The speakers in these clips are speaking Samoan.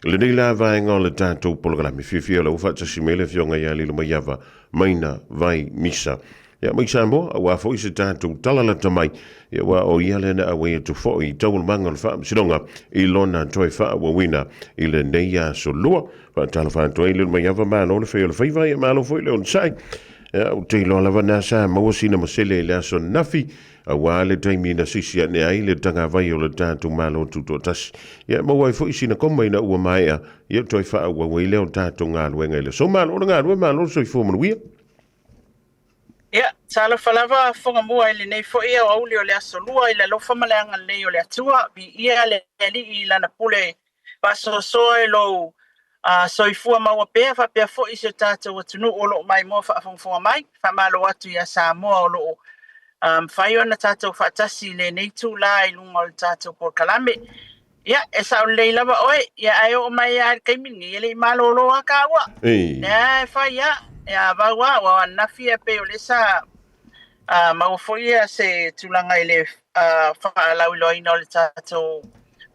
I lenei la vaega o le tatou polokalame, fiafia lau faatasi mai le Afioga ia Lilomaiava Maina Vai Misa. Ia, mai Samoa, aua foi se tatou tala lata mai, ia, aua o ia lea na auai atu foi i taualumaga o le Faamasinoga i lona toe faaauauina i lenei aso Lua. Faatalofa atu ai Lilomaiava, malo le fai o le faiva, ia malo foi le onosai. Ia, ou te iloa lava na sa maua sina masele i le aso ananafi, aua le taimi na sisi ane ai le tagavai o le tatou Malo Tutoatasi. Ia, maua ai foi sina koma ina ua maea, ia toe faaauau ai lea o tatou galuega i le aso. Malo le galue, malo le soifua manuia. Ia, talofa lava Fogamua i lenei foi aoauli o le Aso Lua i le alofa ma le agalelei o le Atua, viia le Alii i Lana pule faasoasoa i lou soifua maua pea faapea foi si o tatou atunuu o lo o maimoa faafogafoga mai. Faamalo atu ia Samoa o lo o mafai ona tatou faatasi i lenei itula i luga o le tatou polokalame. Ia, e sao lelei lava oe, ia ae oo mai lava i le taimi lenei, e le i malolo lava taua. Lea e fai lava, ia vau lava, aua o ananafi e pei o lea sa maua foi se tulaga i le faalauiloaina o le tatou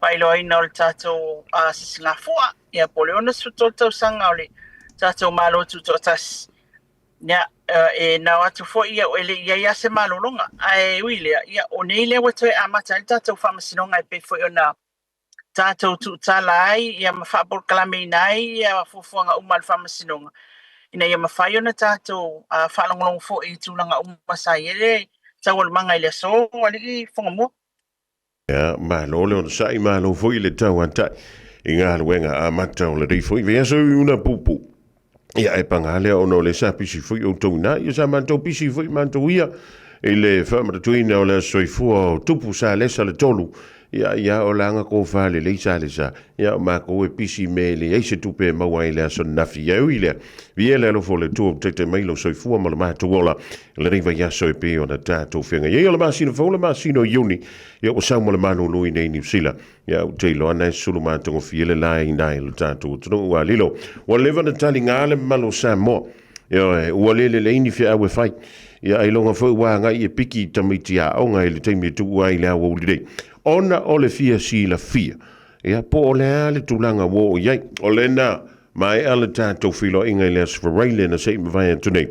faailoaina o le tatou sisigafua, ia po o le 63 tausaga o le tatou Malo Tutoatasi. Ia, e nao atu foi ia, e le i i ai lava se malologa. Ae ui i lea, ia, o nei lea ua toe amata ai le tatou faamasinoga e pei foi ona tatou tuutala ai ia ma faapolokalameina ai ia fuafuaga uma a le faamasinoga, ina ia mafai ona tatou faalogologo foi i tulaga uma sa i ai le taualumaga i le aso Alii Fogamua. Ia, malo le onosai, malo foi le tauatai i galuega amata o lenei foi vaiaso i una puupuu. Ia, e paga lea ona o lea sa pisi foi outou ina, ia sa matou pisi foi matou ia i le faamanatuina o le aso soifua o Tupu Salesa le tolu. Ia, ia, o laga tofa lelei Salesa. Ia, o matou e pisi i mea e leai se tupe e maua ai i le aso ananafi. Ia, e ui i lea, viia le alofa o le Atua ua taitai mai lou soifua ma lo matou ola i lenei vaiaso e pei ona tatou feagai ai. O le masina fou, le masina o Iuni, ia ua sau ma le malolo i nei Niu Sila. Ia, ou te iloa na e sulu matagofie le la i ina i lo tatou atunuu ua lilo. Ua leva ona taliga le mamalu o Samoa. Ioe, ua le lelei ni feau e fai. Ia, ailoga foi ua agai e piki i tamaiti aoga i le taimi e tuu ai i le aoauli nei. Ona o le fia silafia, Ia, po o le a le tulaga ua oo i ai. O lena, maea le tatou feiloaiga i le Aso Faraile na se i mavae atu nei.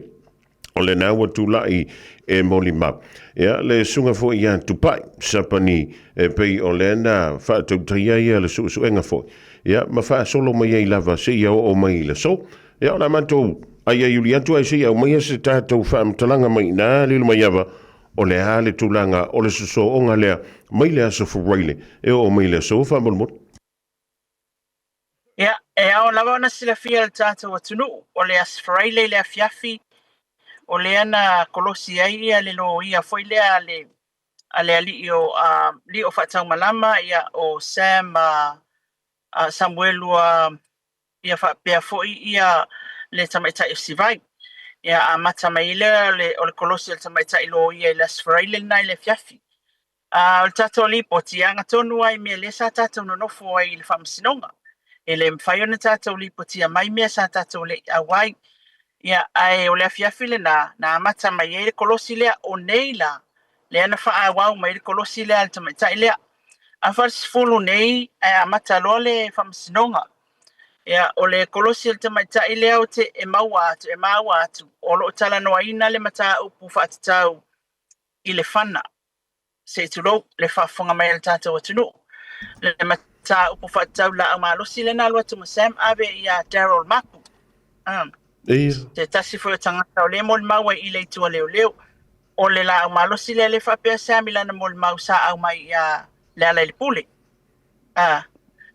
O lena ua tulai e molimau. Ia, le susuga foi ia Tupai Sapani, e pei o lea na faatautaia ia le suesuega foi, ia, ma faasolo mai ai lava seia oo mai i le aso. Ia, o le a matou aiaiuli atu ae se i aumaia se tatou faamatalaga mai i ina, Lilomaiava, O le a le tulaga o le sosooga lea mai le Aso Faraile e oo mai le aso faamolemole? Ia, e ao lava ona silafia e le tatou atunuu, o le Aso Faraile i le afiafi, o lea na kolosi ai ia le loia foi lea a le, a le alii o Lio Faataumalama, ia, o Sam Samuelu ia faapea foi ia le tamaitai o Sivai. Ia amata mai ai lea o le, o le kolosi o le tamaitai loia i le Aso Faraile lena i le afiafi. A o le tatou lipoti, e agatonu lava i mea lea sa tatou nonofo ai i le faamasinoga. E le mafai ona tatou lipotia mai mea sa tatou le i auai. Ia, ae o le afiafi lena, na amata mai ai le kolosi lea. O nei la, lea na faaauau mai ai le kolosi lea a le tamaitai lea. Afa le 10 nei ae amata loa le faamasinoga. Ia, o le kolosi a le tamaitai lea ou te e maua atu, e maua atu, o lo o talanoaina le mataupu faatatau i le fana, se i tulou le faafofoga mai a le tatou atunuu. Le mataupu faatatau i laau malosi lea na alu atu ma Sam ave ia Daryl Mapu. Ia. Se tasi foi o tagata o lea e molimau ai i le itu a leoleo. O le laau malosi lea lea faapea Sam i lana molimau sa aumai ia Lealailepule. A,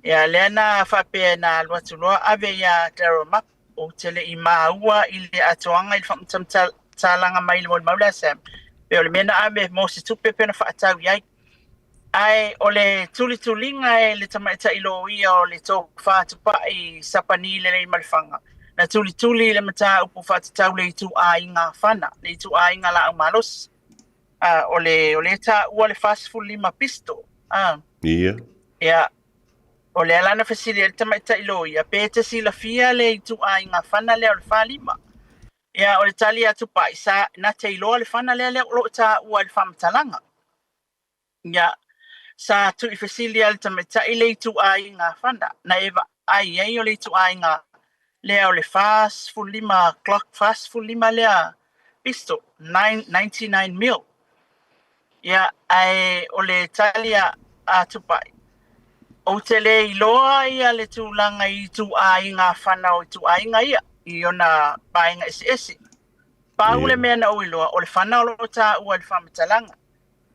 ia lea na faapea na alu atu loa ave ia Daryl Mapu. Ou te le i maua i le atoaga i le faamatalaga mai i le molimau lea a Sam, pe o le mea na ave mo se tupe pe na faatau i ai. Ae o le tulituliga e le tamaitai loia o le Tofa Tupai Sapani Leleimalefanga, na tulituli i le mataupu faatatau le ituaiga fana, le ituaiga laau malosi. A, o le, o lea e taua le 45 pistol. A. Ia. Ia, o lea la na fesili ai le tamaitai loia, pe te silafia le ituaiga fana lea o le 45. Ia, o le tali a Tupai, sa, na te iloa le fana lea lea o lo o taua i le faamatalaga. Ia, sa tuuifesili lava e le tamaitai le ituaiga fana, na e vaai. vaai ai o le ituaiga lea o le 45 Glock 45 lea pistol, 99 mil. Ia, ae o le tali a Tupai, ou te le iloa ia le tulaga i ituaiga fana o ituaiga ia i ona vaega eseese. Pau le mea na ou iloa, o le fana o lo o taua i le faamatalaga.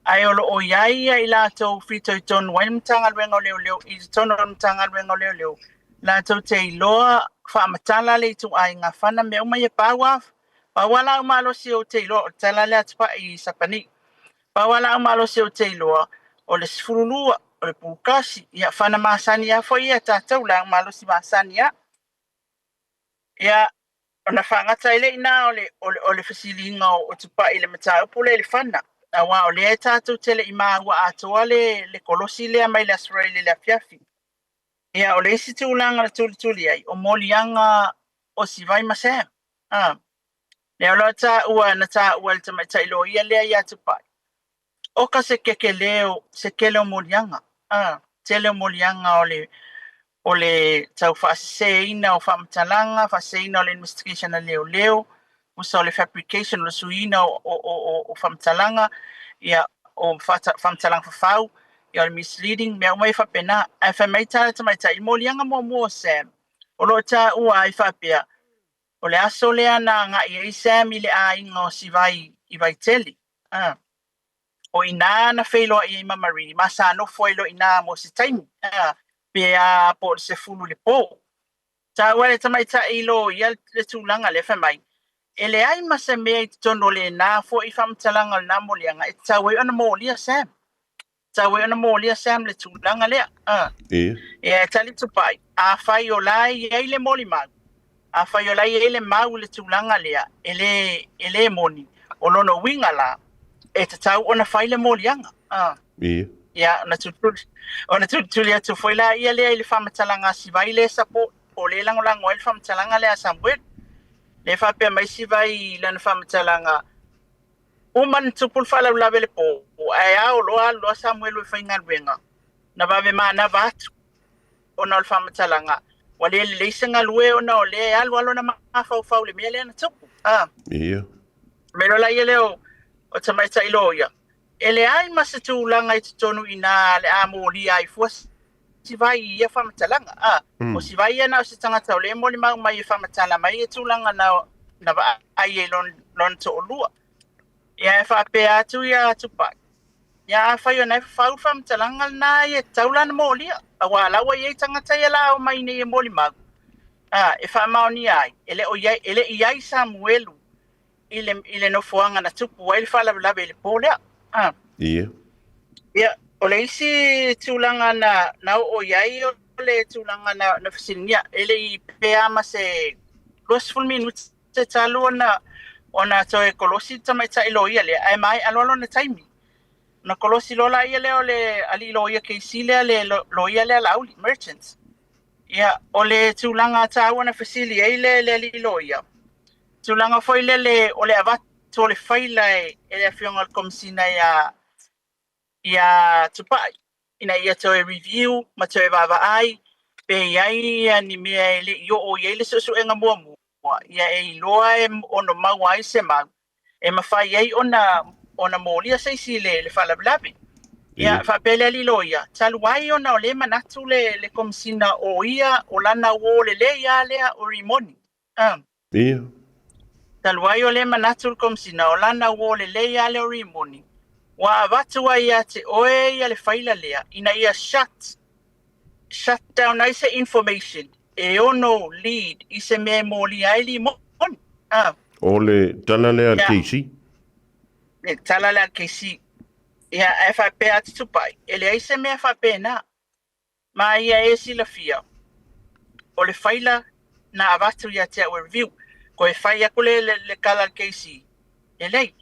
Ae o lo o i ai ia i latou fitoitonu ai le Matagaluega o Leoleo i totonu o le Matagaluega o Leoleo, latou te iloa faamatala le ituaiga fana mea uma ia. Pau lava lau malosi ou te iloa, o le tala lea a Tupai i Sapani. Pau lava lau malosi ou te iloa, o le 12, o le pulukasi, ia fana masani lava foi ia tatou, lau malosi masani lava. Ia, ona faagata ai lea i ina o le fesiliga o Tupai i le mataupu lea i le fana. Aua o lea tatou te le i maua atoa le kolosi lea mai le Aso Faraile i le afiafi. Ia, o le isi tulaga na tulituli ai, o moliaga o Sivai ma Sam. Lea o lo o taua na taua e le tamaitai loia lea ia Tupai. Oka se kekelē se tele o moliaga. Tele o moliaga o le tau faaseseina o faamatalaga, faaseseina o le investigation a leoleo, usa o le fabrication, o le suiina o faamatalaga, ia, o faamatalaga fafau, ia o le misleading, mea uma ia faapena. Ae fai mai tala le tamaitai, i moliaga muamua o Sam, o lo o taua ai faapea, o le aso lea na agai ai Sam i le aiga o Sivai i Vaitele. O ina na feiloai ai ma Marie, ma sa nofo ai loa i ina mo se taimi, pe a po o le 10 i le po. Taua le tamaitai loia le tulaga lea fai mai, e leai ma se mea i totonu o lena foi faamatalaga o lena moliaga e tatau ai ona molia Sam. Tatau ai ona molia Sam le tulaga lea. Ia, e tali Tupai, afai o la e i ai le molimau, afai o la e i ai le mau i le tulaga lea, e le moni, o lona uiga la, e tatau ona fai le moliaga. Ia, ona tulituli atu foi la ia lea i le faamatalaga a Sivai lea support, po o le lagolago ai le faamatalaga lea a Samuelu. Lea faapea mai Sivai i lana faamatalaga, uma na tupu le faalavelave le po, ae ao loa alu loa Samuelu e faigaluega, na vave manava atu ona o le faamatalaga, ua le lelei se galue ona o lea e alu alu ona mafaufau i le mea lea na tupu. Mai loa la ia lea o tamaitai loia, e leai ma se tulaga i totonu i ina le a molia ai fua Sivai i ia faamatalaga. O Sivai ia na o se tagata o lea e molimau mai e faamatala mai ia tulaga na vaai ai lona toalua. Ia e faapea atu ia Tupai, ia afai o na e fafau le faamatalaga lena ia e tatau la ona molia, aua o la ua i ai tagata ia la omai nei e molimau, e faamaonia ai, e le i ai Samuelu i le nofoaga na tupu ai le faalavelave i le po lea. Ia, o le isi tulaga na oo i ai o le tulaga na fesiligia, e le i pea ma se 20 minute talu ona toe kolosi le tamaitai loia lea, ae maea loa lona taimi. Ona kolosi loa la ia lea o le alii loia KC lea, le loia lea Laauli, Merchants. Ia, o le tulaga taua na fesili ai le alii loia, tulaga foi lele o le avatu o le faila e le afioga i le Komesina ia Tupai, ina ia toe review ma toe vaavaai pe i ai ia ni mea e le i oo i ai le suesuega muamua, ia e iloa e ono maua ai se mau, e mafai ai ona molia se isi le faalavelave. Ia, faapea le alii loia, talu ai ona o lea manatu le Komesina o ia o lana uo lelei lava lea o Rimoni. Talu ai o lea manatu le Komesina o lana uo lelei lava lea o Rimoni, ua avatu ai ia te oe ia le faila lea ina ia shut down ai se information e ono lead i se mea e molia ai Rimoni. O le tala lea a le KC. Le tala lea a le KC. Ia, ae faapea atu Tupai, e leai se mea faapena. Ma ia e silafia, o le faila na avatu ia te au e review, toe fai atu le tala a le KC, lelei.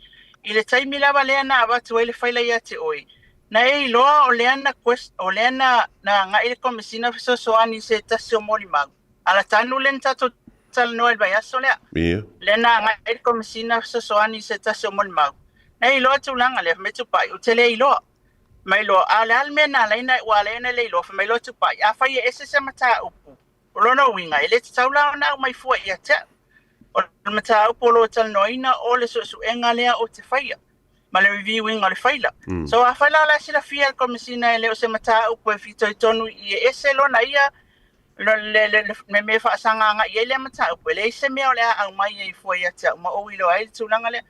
I le taimi lava lea na avatu ai le faila ia te oe, na e iloa o lea na o lea na agai le Komesina fesoasoani i se tasi o molimau. Ala tanu lea na tatou talanoa i le vaiaso lea. Lea na agai le Komesina fesoasoani i se tasi o molimau. Na e iloa tulaga lea, fai mai Tupai, ou te le iloa. Mai loa, a o le a le mea na ala ai ua ala ai ona le iloa, fai mai loa Tupai, afai e ese se mataupu, O lona uiga, e le tatau la ona aumai fua ia te au. O le mataupu o lo o talanoaina o le suesuega lea ou te faia ma le review ina o le faila. So afai la o la e silafia e le Komesina e le o se mataupu e fitoitonu i e ese lona ia le, le, le, le mea e faasaga agai i ai lea mataupu, e leai se mea o le a aumai ai fua ia te au ma ou iloa ai le tulaga lea.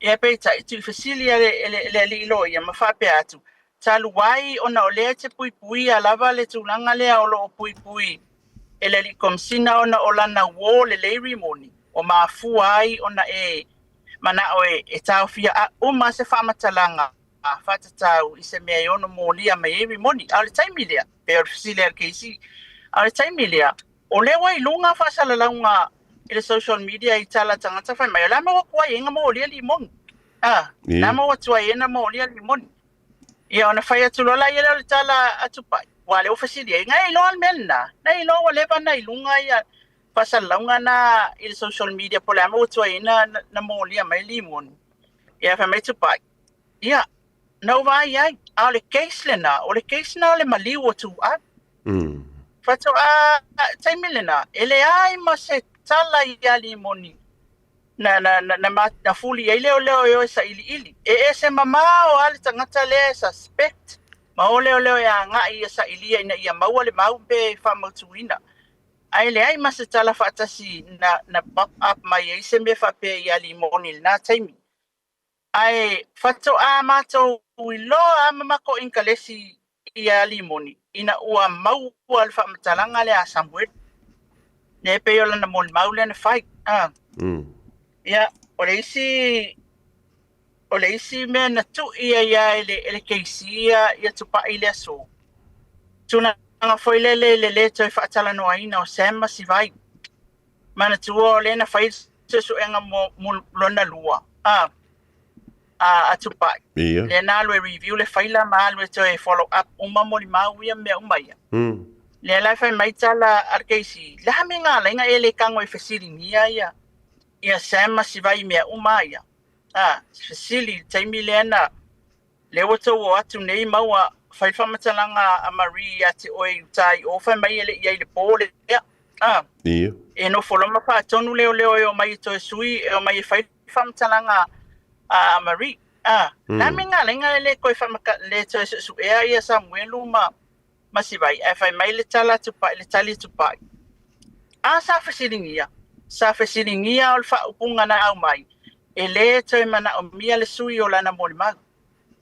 Ia peitai, tuufesili e le, e le, le alii loia ma faapea atu, talu ai ona o lea e te puipuia lava le tulaga lea o lo o puipui e le alii Komesina ona o lana uō lelei Rimoni, ua mafua ai ona e manao e, e taofia uma se faamatalaga faatatau i se mea e ono molia mai ai Rimoni. A o le taimi lea, pei o le fesili a le KC, a o le taimi lea, o lea ua i luga faasalalauga i le social media i tala a tagata fai mai, o le a maua atu ai e na molia limoni? A, le a maua atu ai e na molia limoni? Ia ona fai atu loa laia lea o le tala a Tupai, aua o lea ua fesili ai, na e iloa le mea lena? Na e iloa ua leva ona i luga ia faasalalauga na i le social media po o le a maua atu ai na, na molia mai limoni? Ia fai mai Tupai, ia, na ou vaai ai, a o le case lena, o le case lena o le maliu o Tuau. Faatoa taimi lena, e leai ma se tala ia Limoni na, na, na, na, na fuli ai leoleo e o e sailiili. E ese mamao lava le tagata lea e suspect ma o leoleo e agai ia sailia ina ia maua le mau pe faamautuina. Ae leai ma se tala faatasi na, na pop up mai ai se mea faapea ia Limoni i lena taimi. Ae faatoa matou iloa a ma matou inkalesi ia Limoni ina ua maua le faamatalaga lea a Samuelu. Lea e pei o lana molimau lea na fai. A. Ia, o le isi o le isi mea na tui ai lava e le, e le KC ia, ia Tupai i le aso, tulaga foi lele i le le toe faatalanoaina o Sam ma Sivai. Manatua o lea na fai le suesuega mo, mo lona lua, a, a, a Tupai. Ia. Lea na alu e review le faila ma alu e toe follow up uma molimau ia ma mea uma ia. Lea la e fai mai tala a le KC, le a mea na ala ai na e le tago e fesiligia ia, ia Sam ma Sivai i mea uma ia. A, fesili i le taimi lea na, Lea ua tou o atu nei maua, fai le faamatalaga a Marie ia te oe i uta i o, fai mai e le i ai i le po lea. A. Ia. E nofo loa ma faatonu leoleo e omai e toe sui, e omai e fai le faamatalaga a Marie. A. Le a mea na ala ai na le toe faamata, le toe suesuea ia Samuelu ma, ma Sivai, ae fai mai le tala a Tupai, le tali a Tupai. A sa fesiligia, sa fesiligia o le faaupuga na aumai, e le toe manaomia le sui o lana molimau.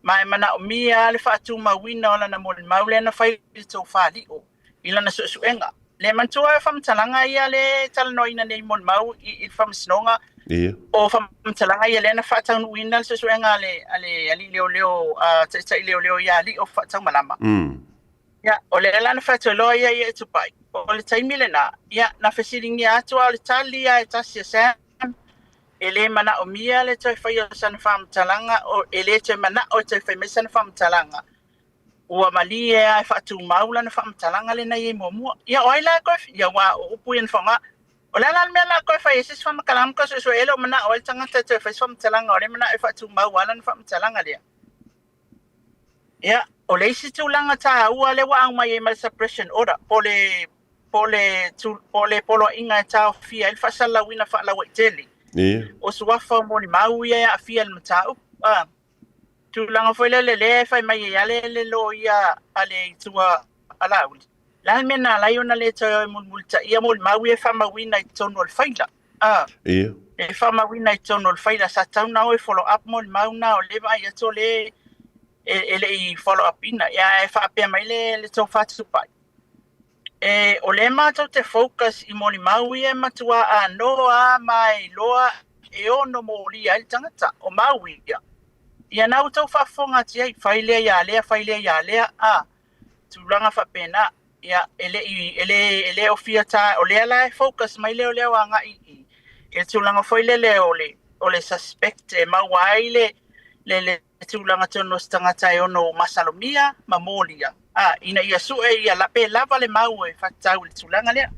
Ma e manaomia lava le faatumauina o lana molimau lea na fai i le tofa lio i lana suesuega. Le manatua ai o faamatalaga ia lea e talanoaina nei i molimau i le Faamasinoga, Ia. o faamatalaga ia lea na faataunuuina le suesuega a le, a le alii leoleo, a taitai leoleo ia Lio Faataumalama. Ia, o lea la na fai atu ai loa ia ia e Tupai. O le taimi lena, ia, na fesiligia atu a o le tali lava e tasi a Sam, e le manaomia le toe faia o sana faamatalaga, o, e le toe manao e toe fai mai sana faamatalaga, ua malie lava e faatumau lana faamatalaga lea na i ai muamua. Ia, o ai la e toe, ia, aua o upu ia na faaaoga. O le a la le mea o le a toe fai ai se isi faamatalaga ma toe suesue ai lou manao ai le tagata e toe fai se faamatalaga, o lea e manao e faatumau lava lana faamatalaga lea. Ia, o le isi tulaga taua lea ua aumai ai ma le suppression order, po o le, po o le, po o le poloaiga e taofia ai le faasalalauina faalauaitele Ia. o suafa o molimau ia e aafia i le mataupu. A, tulaga foi lele lea e fai mai ai lava le, le loia a le itu a Laauli, le a le mea na ala ai ona le toe o e mulimulitaia molimau ia e faamauina i totonu o le faila. A. Ia. E faamauina i totonu o le faila, sa tatau ona o e follow up molimau na, o lea e vaai atu o lea e le i follow up ina. Ia ae faapea mai le, le tofa Tupai, e, o lea matou te focus i molimau ia e matua anoa ma e iloa e ono molia ai le tagata, o mau ia. Ia na ua outou faafofoga atu i ai, fai lea ia lea, fai lea ia lea, a, tulaga faapena. Ia, e le i, e le, e le o fia ta, o lea la e focus mai leoleo agai i, i le tulaga foi lele o le, o le suspect e maua ai le, le, le tulaga tonu o se tagata e ono masalomia ma molia, a, ina ia sue ia la, pe lava le mau e faatatau i le tulaga lea.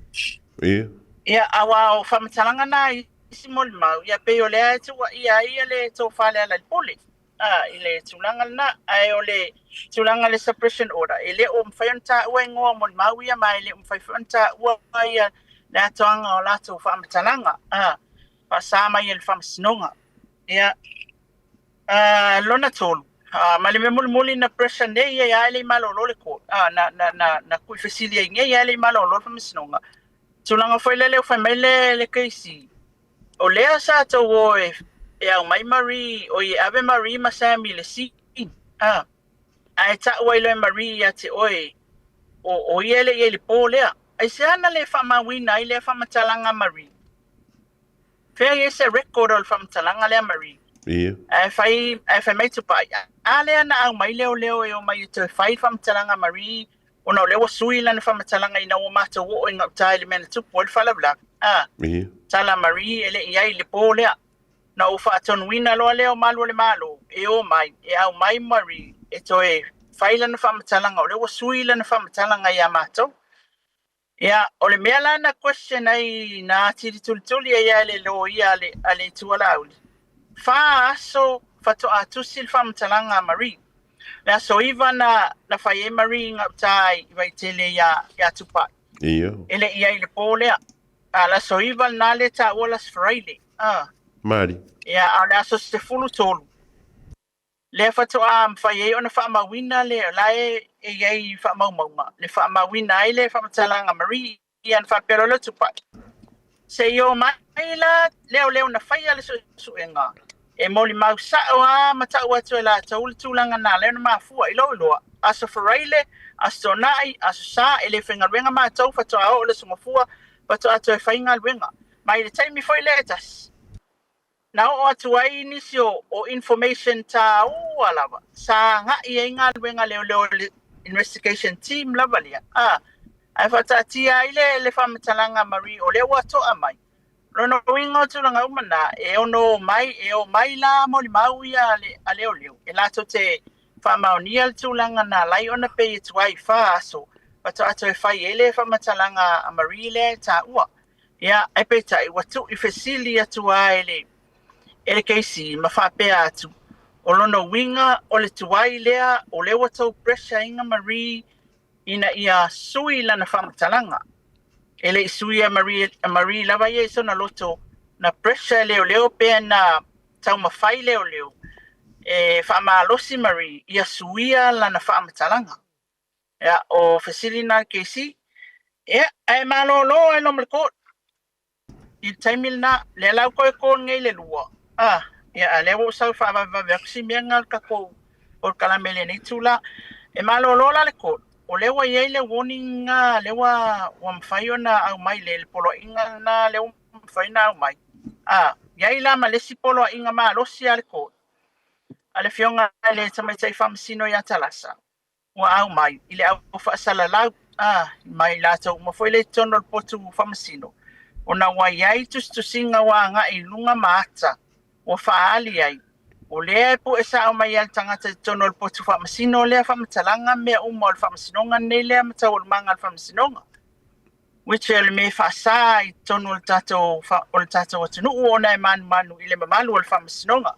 Ia. Ia, aua o faamatalaga na i isi molimau, ia pei o lea e tuuaia ai le tofa Lealailepule. a, i le tulaga lena. Ae o le tulaga i le suppression order, e le o mafai ona taua igoa o molimau ia ma e le o mafai foi ona taua ia le atoaga o latou faamatalaga, a, faasa mai e le Faamasinoga. Ia, a, lona tolu, a, ma le mea mulimuli na pressure nei ia ae le i malolo le court, a, na, na, na, na tuuifesili ai nei ae le i malolo le Faamasinoga. Tulaga foi lele ua fai mai le, le KC, O lea sa tou o e, e aumai Marie, oi e ave Marie ma Sammy i le scene, a, ae tau ai loa e Marie ia te oe, o, o ia e le i ai i le po lea. Aisea na le faamauina ai lea faamatalaga a Marie? Fea i ai se record o le faamatalaga lea a Marie? Ia. Ae fai, ae fai mai Tupai, a lea na aumai leoleo e omai e toe fai le faamatalaga a Marie ona o lea ua sui lana faamatalaga ina ua matou oo i gauta i le mea na tupu ai le faalavelave. A, Ia. tala Marie e le i ai i le po lea. Na ou faatonuina loa lea o malu o le Malo e o mai, e aumai Marie e toe fai lana faamatalaga o lea ua sui lana faamatalaga ia matou. Ia, o le mea la na question ai na atili tulituli ai lava e le loia a le, a le Itu Alauli, fa aso faatoa tusi le faamatalaga a Marie. Le aso 9 na, na fai ai Marie i gauta i Vaitele iā, iā Tupai. Ia. E le i ai i le po lea. A le aso 9 lena lea e taua le Aso Faraile. A. Mali. Ia, a o le aso 13, lea faatoa mafai ai ona faamauina le, o la e e i ai i faamaumauga, le faamauina ai le faamatalaga Marie, ia ona faapea loa lea o Tupai, se i o mai la leoleo na faia le suesuega, e molimau sao lava ma tau atu e latou le tulaga na ala ai ona mafua i lou iloa, Aso Faraile, Aso Toonai, Aso Sa, e le faigaluega matou faatoa oo i le Aso Gafua faatoa toe fai galuega. Ma i le taimi foi lea e tasi, Na oo atu ai nisi o information tāua lava sa agai ai galuega leoleo i le investigation team lava lea, a, ae faataatia ai le, le faamatalaga a Marie o lea ua to'a mai. Lona uiga o tulaga uma na, e ono omai, e omai la molimau ia a le, a leoleo e latou te faamaonia le tulaga na ala ai ona pei e tuai i fa aso faatoa toe fai ai le faamatalaga a Marie lea e tāua. Ia, ae peitai, ua tuu i fesili atu lava e le, e le KC ma faapea atu, o lona uiga o le tuai lea, o lea ua tou pressure iga Marie ina ia sui lana faamatalaga. E le i sui a Marie, a Marie lava ia i sona loto, na pressure e leoleo pe na taumafai leoleo e faamalosi Marie ia suia lana faamatalaga. Ia, o fesili na a le KC. Ia, ae malolo ai loa ma le court i le taimi lena. Lea la ua toe call nei i le 2. Ah, ia, a lea ua ou sau e faavavevave atu si mea lena o le tatou polokalame i lenei itula. E malolo la le court, o lea ua i ai le warning lena lea ua, ua mafai ona aumai i le, le poloaiga lena lea ua mafai ona aumai. Ah, i ai la ma le isi poloaiga malosi a le court, a le Afioga i le Tamaitai Faamasino ia Talasa, ua aumai i le au faasalalau, a, ma i latou uma foi lea i totonu o le potu faamasino, ona ua i ai tusitusiga ua agai i luga ma ata ua faaali ai, o lea e pue sao mai ai le tagata i totonu o le potu faamasino lea faamatalaga mea uma o le faamasinoga lenei lea ma taualumaga a le faamasinoga. Which o le mea e faasa i totonu o le tatou, o le tatou atunuu ona e manumanu i le mamalu o le faamasinoga.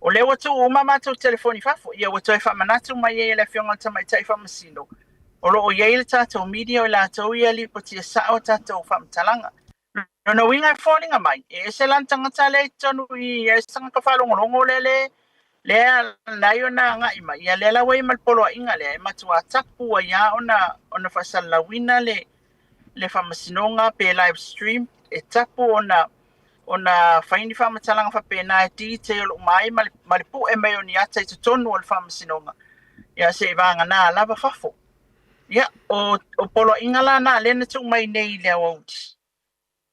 O lea ua tuu uma matou telefoni i fafo, ia ua toe faamanatu mai ai e le Afioga i le Tamaitai Faamasino, o lo o i ai le tatou media o i latou ia e lipotia sao a tatou faamatalaga. Lona uiga e foliga mai, e ese la le tagata lea i totonu i i, e ese tagata faalogologo lea le lea na ona agai mai, ia lea la ua i ai ma le poloaiga lea e matua tapu ai lava ona ona faasalalauina le le faamasinoga pe live stream, e tapu ona ona fai ni faamatalaga faapena e detail uma ai ma le, ma le pue mai o ni ata i totonu o le faamasinoga, ia se'i vagana lava fafo. Ia, o, o poloaiga la na lea na tuu mai nei i le aoauli.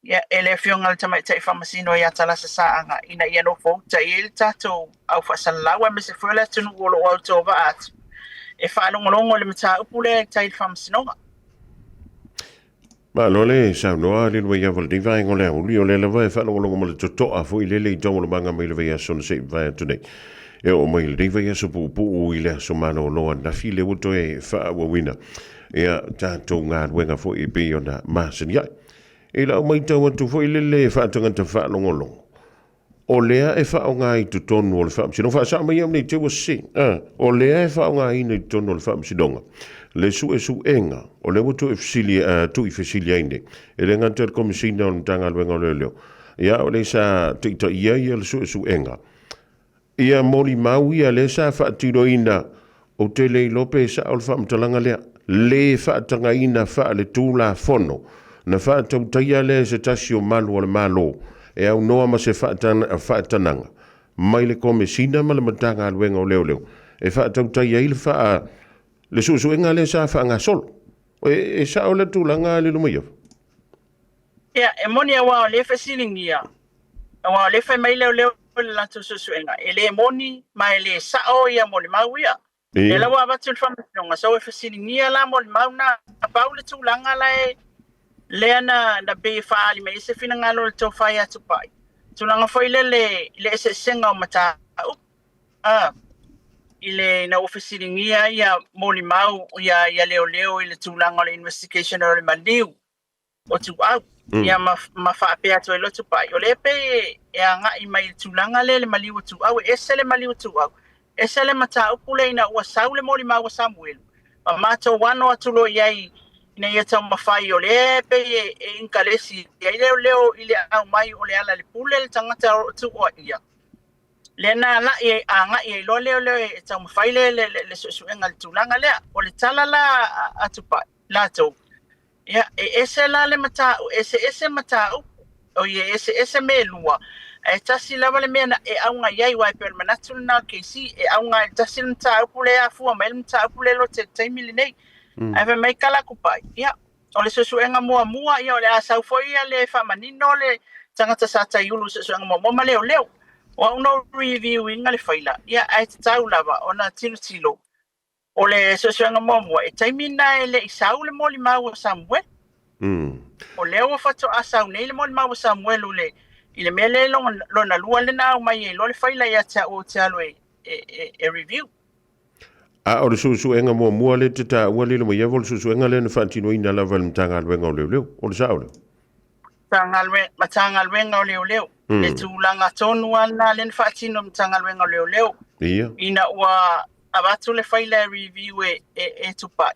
Ia, e le Afioga i le Tamaitai Faamasino ia Talasa Saaga ina ia nofouta i ai le tatou au faasalalau aemaise foi o le atunuu o lo o autovaa atu e faalogologo i le mataupu lea i tai i le Faamasinoga. Malo le saunoa le Luaiava o lenei vaega o le aoauli, o lea lava e faalogologo ma le totoa foi lele i taualumaga mai le vaiaso na se i mavae atu nei. E oo mai i lenei vaiaso puupuu i le aso malolo ananafi lea ua toe faaauauina ia tatou galuega foi e pei ona masani ai. I lau matau atu foi lele faatagata faalogologo. O lea e faaaoga i totonu o le Faamasinoga, faasao mai au nei te ua sese, a, o lea e faaaogaina i totonu o le Faamasinoga le suesuega o lea ua tuuifesili, tuuifesili ai nei e le gata i le Komesina o le Matagaluega o Leoleo, ia o lea sa taitaia ia le suesuega. Ia molimau ia lea sa faatinoina, ou te le iloa pe sao le faamatalaga lea, le faatagaina faaletulafono na faatautaia lea e se tasi o malu o le Malo e aunoa ma se faatanaga mai le Komesina ma le Matagaluega o Leoleo e faatautaia ai le faa le suesuega lea sa faagasolo. E sao lea tulaga Lilomaiava? Ia, e moni aua o lea e fesiligia, aua o lea e fai mai leoleo i le latou suesuega, e le moni ma e le sao ia molimau ia. Lea la ua avatu i le faamasinoga, so e fesiligia la molimau na. Pau le tulaga la e lea na na pei e faaali mai ai se finagalo o le tofa ia Tupai, tulaga foi lele i le eseesega o mataupu. A, i le ina ua fesiligia ia molimau ia ia leoleo i le tulaga o le investigation o le maliu o Tuau, ia ma, ma faapea atu ai loa Tupai, o lea pei e agai mai i le tulaga lea i le maliu o Tuau, e ese le maliu o Tuau, ese le mataupu lea ina ua sau le molimau a Samuelu, ma matou ano atu loa i ai ina ia taumafai, o lea e pei e inkalesi ai leoleo i le aumai o Lealailepule le tagata o lo o tuuaia. Lea na alai agai ai loa leoleo e taumafai le, le, le, le suesuega i le tulaga lea. O le tala la a Tupai, latou, ia, e ese la le mataupu, eseese mataupu, oi e eseese mea e lua, ae tasi lava le mea na e auga i ai, aua e pei o le manatu lena o KC, e auga i le tasi le mataupu lea e afua mai le mataupu lea e lote i le taimi lenei. Ae fai mai Kalakupai, ia, o le suesuega muamua, ia o le a sau foi ia le faamanino le tagata sa taiulu i le suesuega muamua ma leoleo. O au na ou review ina le faila, ia ae tatau lava ona tilotilo o le suesuega muamua, e taimi lena e le i sau le molimau a Samuelu. O lea ua faatoa sau nei le molimau a Samuelu le, i le mea lea lona lua lea na aumai ai loa le faila ia te au ou te alu e, e, e, e review. A o le suesuega muamua lea e te taua Lilomaiava, o le suesuega lea na faatinoina lava e le Matagaluega o Leoleo. O le sao lea? Matagaluega o Leoleo. Le tulaga tonu lava lena lea na faatino e le Matagaluega o Leoleo. Ia. Ina ua avatu le faila e review e, e, e Tupai,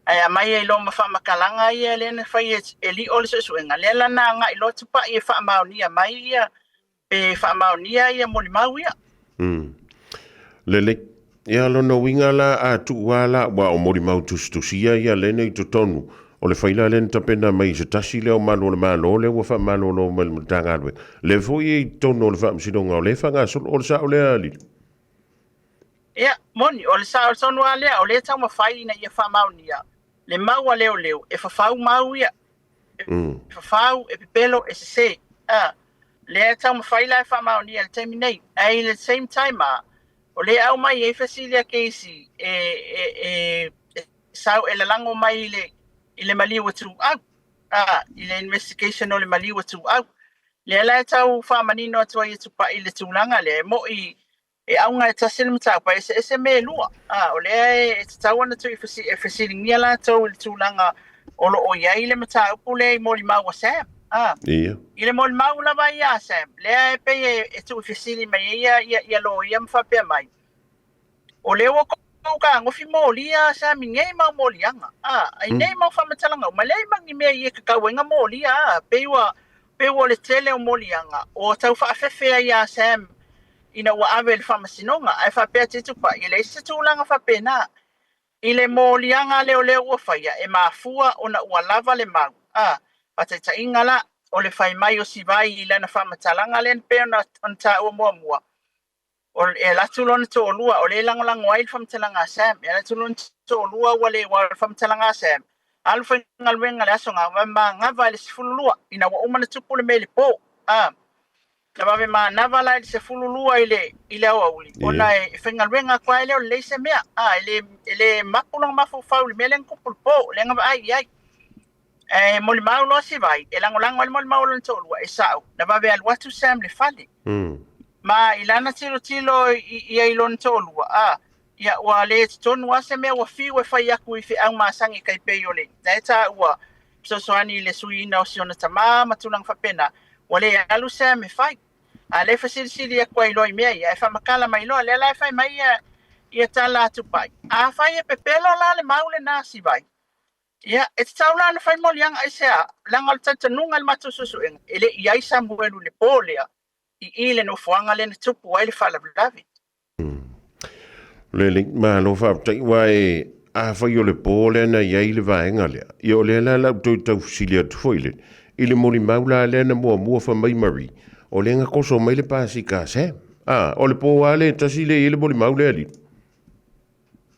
ae aumai ai loa ma faamatalaga ia lea na fai e, e lio le suesuega, lea la na agai loa Tupai e faamaonia mai ia pe faamaonia ia molimau ia. Lelei. Ia lona uiga la a tuu lava la, aua o molimau tusitusia ia lea na i totonu o le faila lea na tapena mai i se tasi lea o malu o le Malo lea ua faamalolo mai le Matagaluega. Lea foi e i totonu o le Faamasinoga o lea e faagasolo. O le sao lea Lili? Ia, moni, o le sao tonu lava lea, o lea e taumafai ina ia faamaonia le mau a leoleo e fafau mau ia. E fafau, e pepelo, e sese. A, lea e taumafai la e faamaonia i le taimi nei. Ae i le same time a, o lea e aumai ai fesili a Casey e, e, e, e sau e lalago mai i le, i le maliu a Tuau, a, i le investigation o le maliu a Tuau. Lea la e tau faamanino atu ai e Tupai i le tulaga lea, e mo'i E auga e tasi le mataupu, ae eseese mea e lua. A, o lea e tatau ona tuu e fesiligia latou i le tulaga o lo o i ai le mataupu lea i molimau a Sam. A, Ia. I le molimau lava ia a Sam, lea e pei e tuu fesili mai ai ia, ia, ia loia ma faapea mai, o lea ua kou kagofi molia a Sam i nei mau moliaga, a, i nei mau faamatalaga uma, e leai ma ni mea i e kakau ai nga molia, a, pei ua, pei ua o le tele o moliaga, ua tau faafefe ai ia Sam ina ua ave i le faamasinoga, ae faapea atu i Tupai, e leai se tulaga faapena. I le moliaga a leoleo ua faia, e mafua ona ua lava le mau, a, faataitaiga la, o le fai mai o Sivai i lana faamatalaga lea pei ona taua muamua, o, e alu atu lona toalua, o lea e lagolago ai le faamatalaga a Sam, e alu atu lona toalua ua le ua le faamatalaga a Sam, alu faigaluega i le aso gava, manava i le 12, ina ua uma ona tupu le mea i le po, a. Na vave manava la i le 12 i le, i le aoauli, ona e faigaluega atu lava e le o lelei se mea. A, e le, e le mapu lona mafaufau i le mea lea na tupu i le po, lea na vaai i ai. Ae molimau loa si vai, e lagolago ai le molimau a lona toalua, e sao, na vave alu atu Sam i le fale. Ma i lana tilotilo i, i ai i lona toalua, a, ia, ua le totonu lava se mea ua fiu e fai atu i feau masani tai pei o le, na e taua, fesoasoani i le suiina o si ona tama ma tulaga faapena, ua le alu Sam e fai. A lea e fesilisili atu ai loa i mea ia, e faamatala mai loa, lea la e fai mai ia, ia tala a Tupai. Afai e pepelo la le mau lena a Sivai, ia, e tatau la ona fai moliaga aisea, leaga o le talitonuga i le matou suesuega, e le i i ai Samuelu i le po lea, i i le nofoaga lea na tupu ai le faalavelave. Lelei, malo faafetai, aua e afai o le po lea na i ai le vaega lea, ia o lea la la ou toe taufesili atu foi le, i le molimau la lea na muamua fai mai Marie, o lea na toso mai le pasika a Sam. A, o le po lava lea e tasi lea e i ai le molimau lea alii.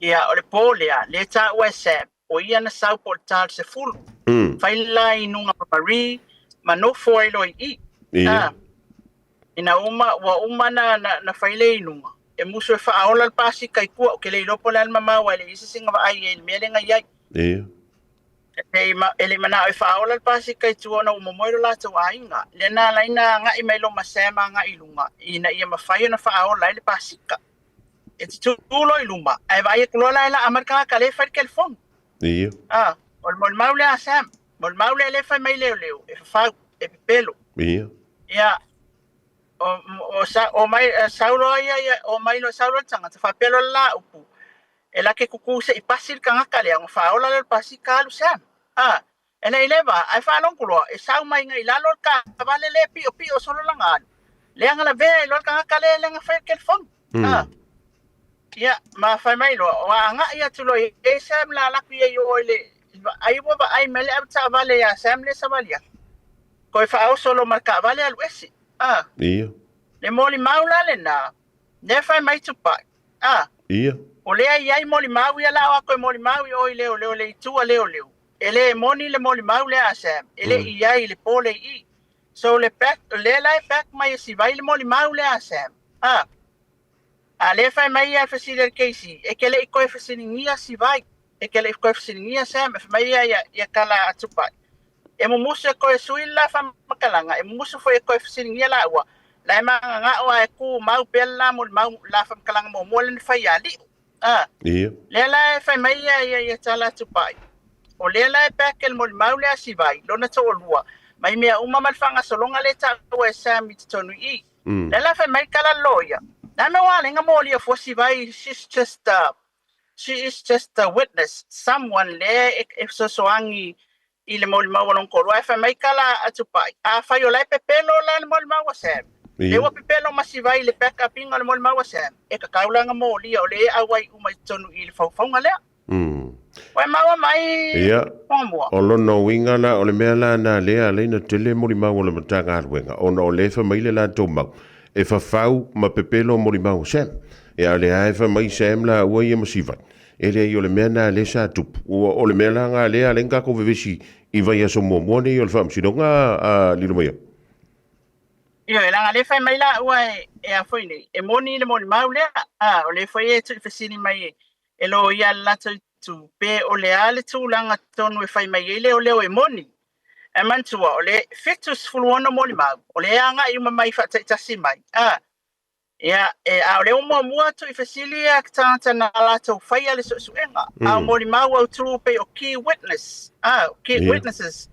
Ia, o le po lea, lea e taua e Sam, o ia na sau po o le ta o le 10. Fai le la inuga ma Marie, ma nofo ai loa i i. Ia. Ina uma, ua uma na, na, na fai le inuga, e musu e faaola le pasika i tua, ou te le iloa po o le a le mamao ae leai se sina vaai i ai i le mea lea na i ai. Ia. E le i manao e faaola le pasika i tua ona ua momoe lo latou aiga. Lea na ala ai na agai mai loa ma Sam agai i luga, ina ia mafai ona faaola ai le pasika. E tutū loa i luma, ae vaai atu loa la e laa mai le tagata lea e fai le telefoni. Ia. Ah, o le molimau lea a Sam. Molimau lea lea e fai mai leoleo, e fafau, e pepelo. Ia. Ia, o, o, sa, o mai, sau loa ia, ia, o mai loa, sau loa le tagata, faapea loa le la upu, e lake kuku se i pasi le tagata lea, ona faaola lea o le pasika alu Sam. Ah, e le i leva, ae faalogo loa, e sau mai i lalo le taavale lea e piopio solo lana alu, lea na lavea ai loa le tagata lea lea na fai le telefoni. Ah, ia, ma fai mai loa, o agai atu loa i ai Sam la alu atu ia i o i le, ai ua vaai mai le avetaavale ia Sam lea e savali atu. Toe faaoso loa ma le taavale alu ese. Ah. Ia. Le molimau la lena, lea fai mai Tupai. Ah. Ia. O lea e i ai molimau ia la o atu e molimau i o i leoleo le itu a leoleo. E le moni le molimau lea a Sam, e le i i ai i le po le i. So le back, lea la e back mai e Sivai le molimau lea a Sam. Ah. A lea fai mai ia e fesili a le Casey, e ke le i koe fesiligia Sivai, e ke le i koe fesiligia Sam, e fai mai ia ia, ia tala a Tupai. E mumusu e koe sui le la faamatalaga, e mumusu foi e koe fesiligia laua, la e magagao a e ku mau pea le la molimau la faamatalaga muamua lea na fai ia Liu. A. Ia. Lea la e fai mai ia ia ia tala a Tupai. O lea la e back e le molimau lea a Sivai, lona toalua, mai mea uma ma le faagasologa lea e taua e Sam i totonu i i. Lea la fai mai kala loia. Na me wa lenga mo lia fo Sivai, she's just a, she is just a witness, someone lea e, e fesoasoani i le molimau a lona toalua. Ae fai mai kala a Tupai, afai o la e pepelo la le molimau a Sam, lea ua pepelo ma Sivai i le back up ina o le molimau a Sam, e tatau la na molia o lea e auai uma i totonu i le faufauga lea. Ua e maua mai Ia, muamua. o lona uiga la, o le mea la na lea alai na tele molimau o le Matagaluega, ona o lea e fai mai le latou mau, e fafau ma pepelo molimau o Sam. Ia, a o lea lava e fai mai Sam laua ia ma Sivai. E leai, o le mea na lea sa tupu. Ua, o le mea la na lea alai na tatou vevesi i vaiaso muamua nei o le Faamasinoga a Lilomaiava. Ioe, leaga lea fai mai laua e, e a foi nei, e moni le molimau lea, a, o lea foi e tuufesili mai e, e loia le latou itu, pe o le a le tulaga tonu e fai mai ai leoleo e moni. Ae manatua, o le 76 molimau, o lea e agai uma mai faataitasi mai, a, ia, e, a o lea ua muamua atu i fesili a tagata na latou faia le suesuega, a o molimau autū pei o key witness, a, key witnesses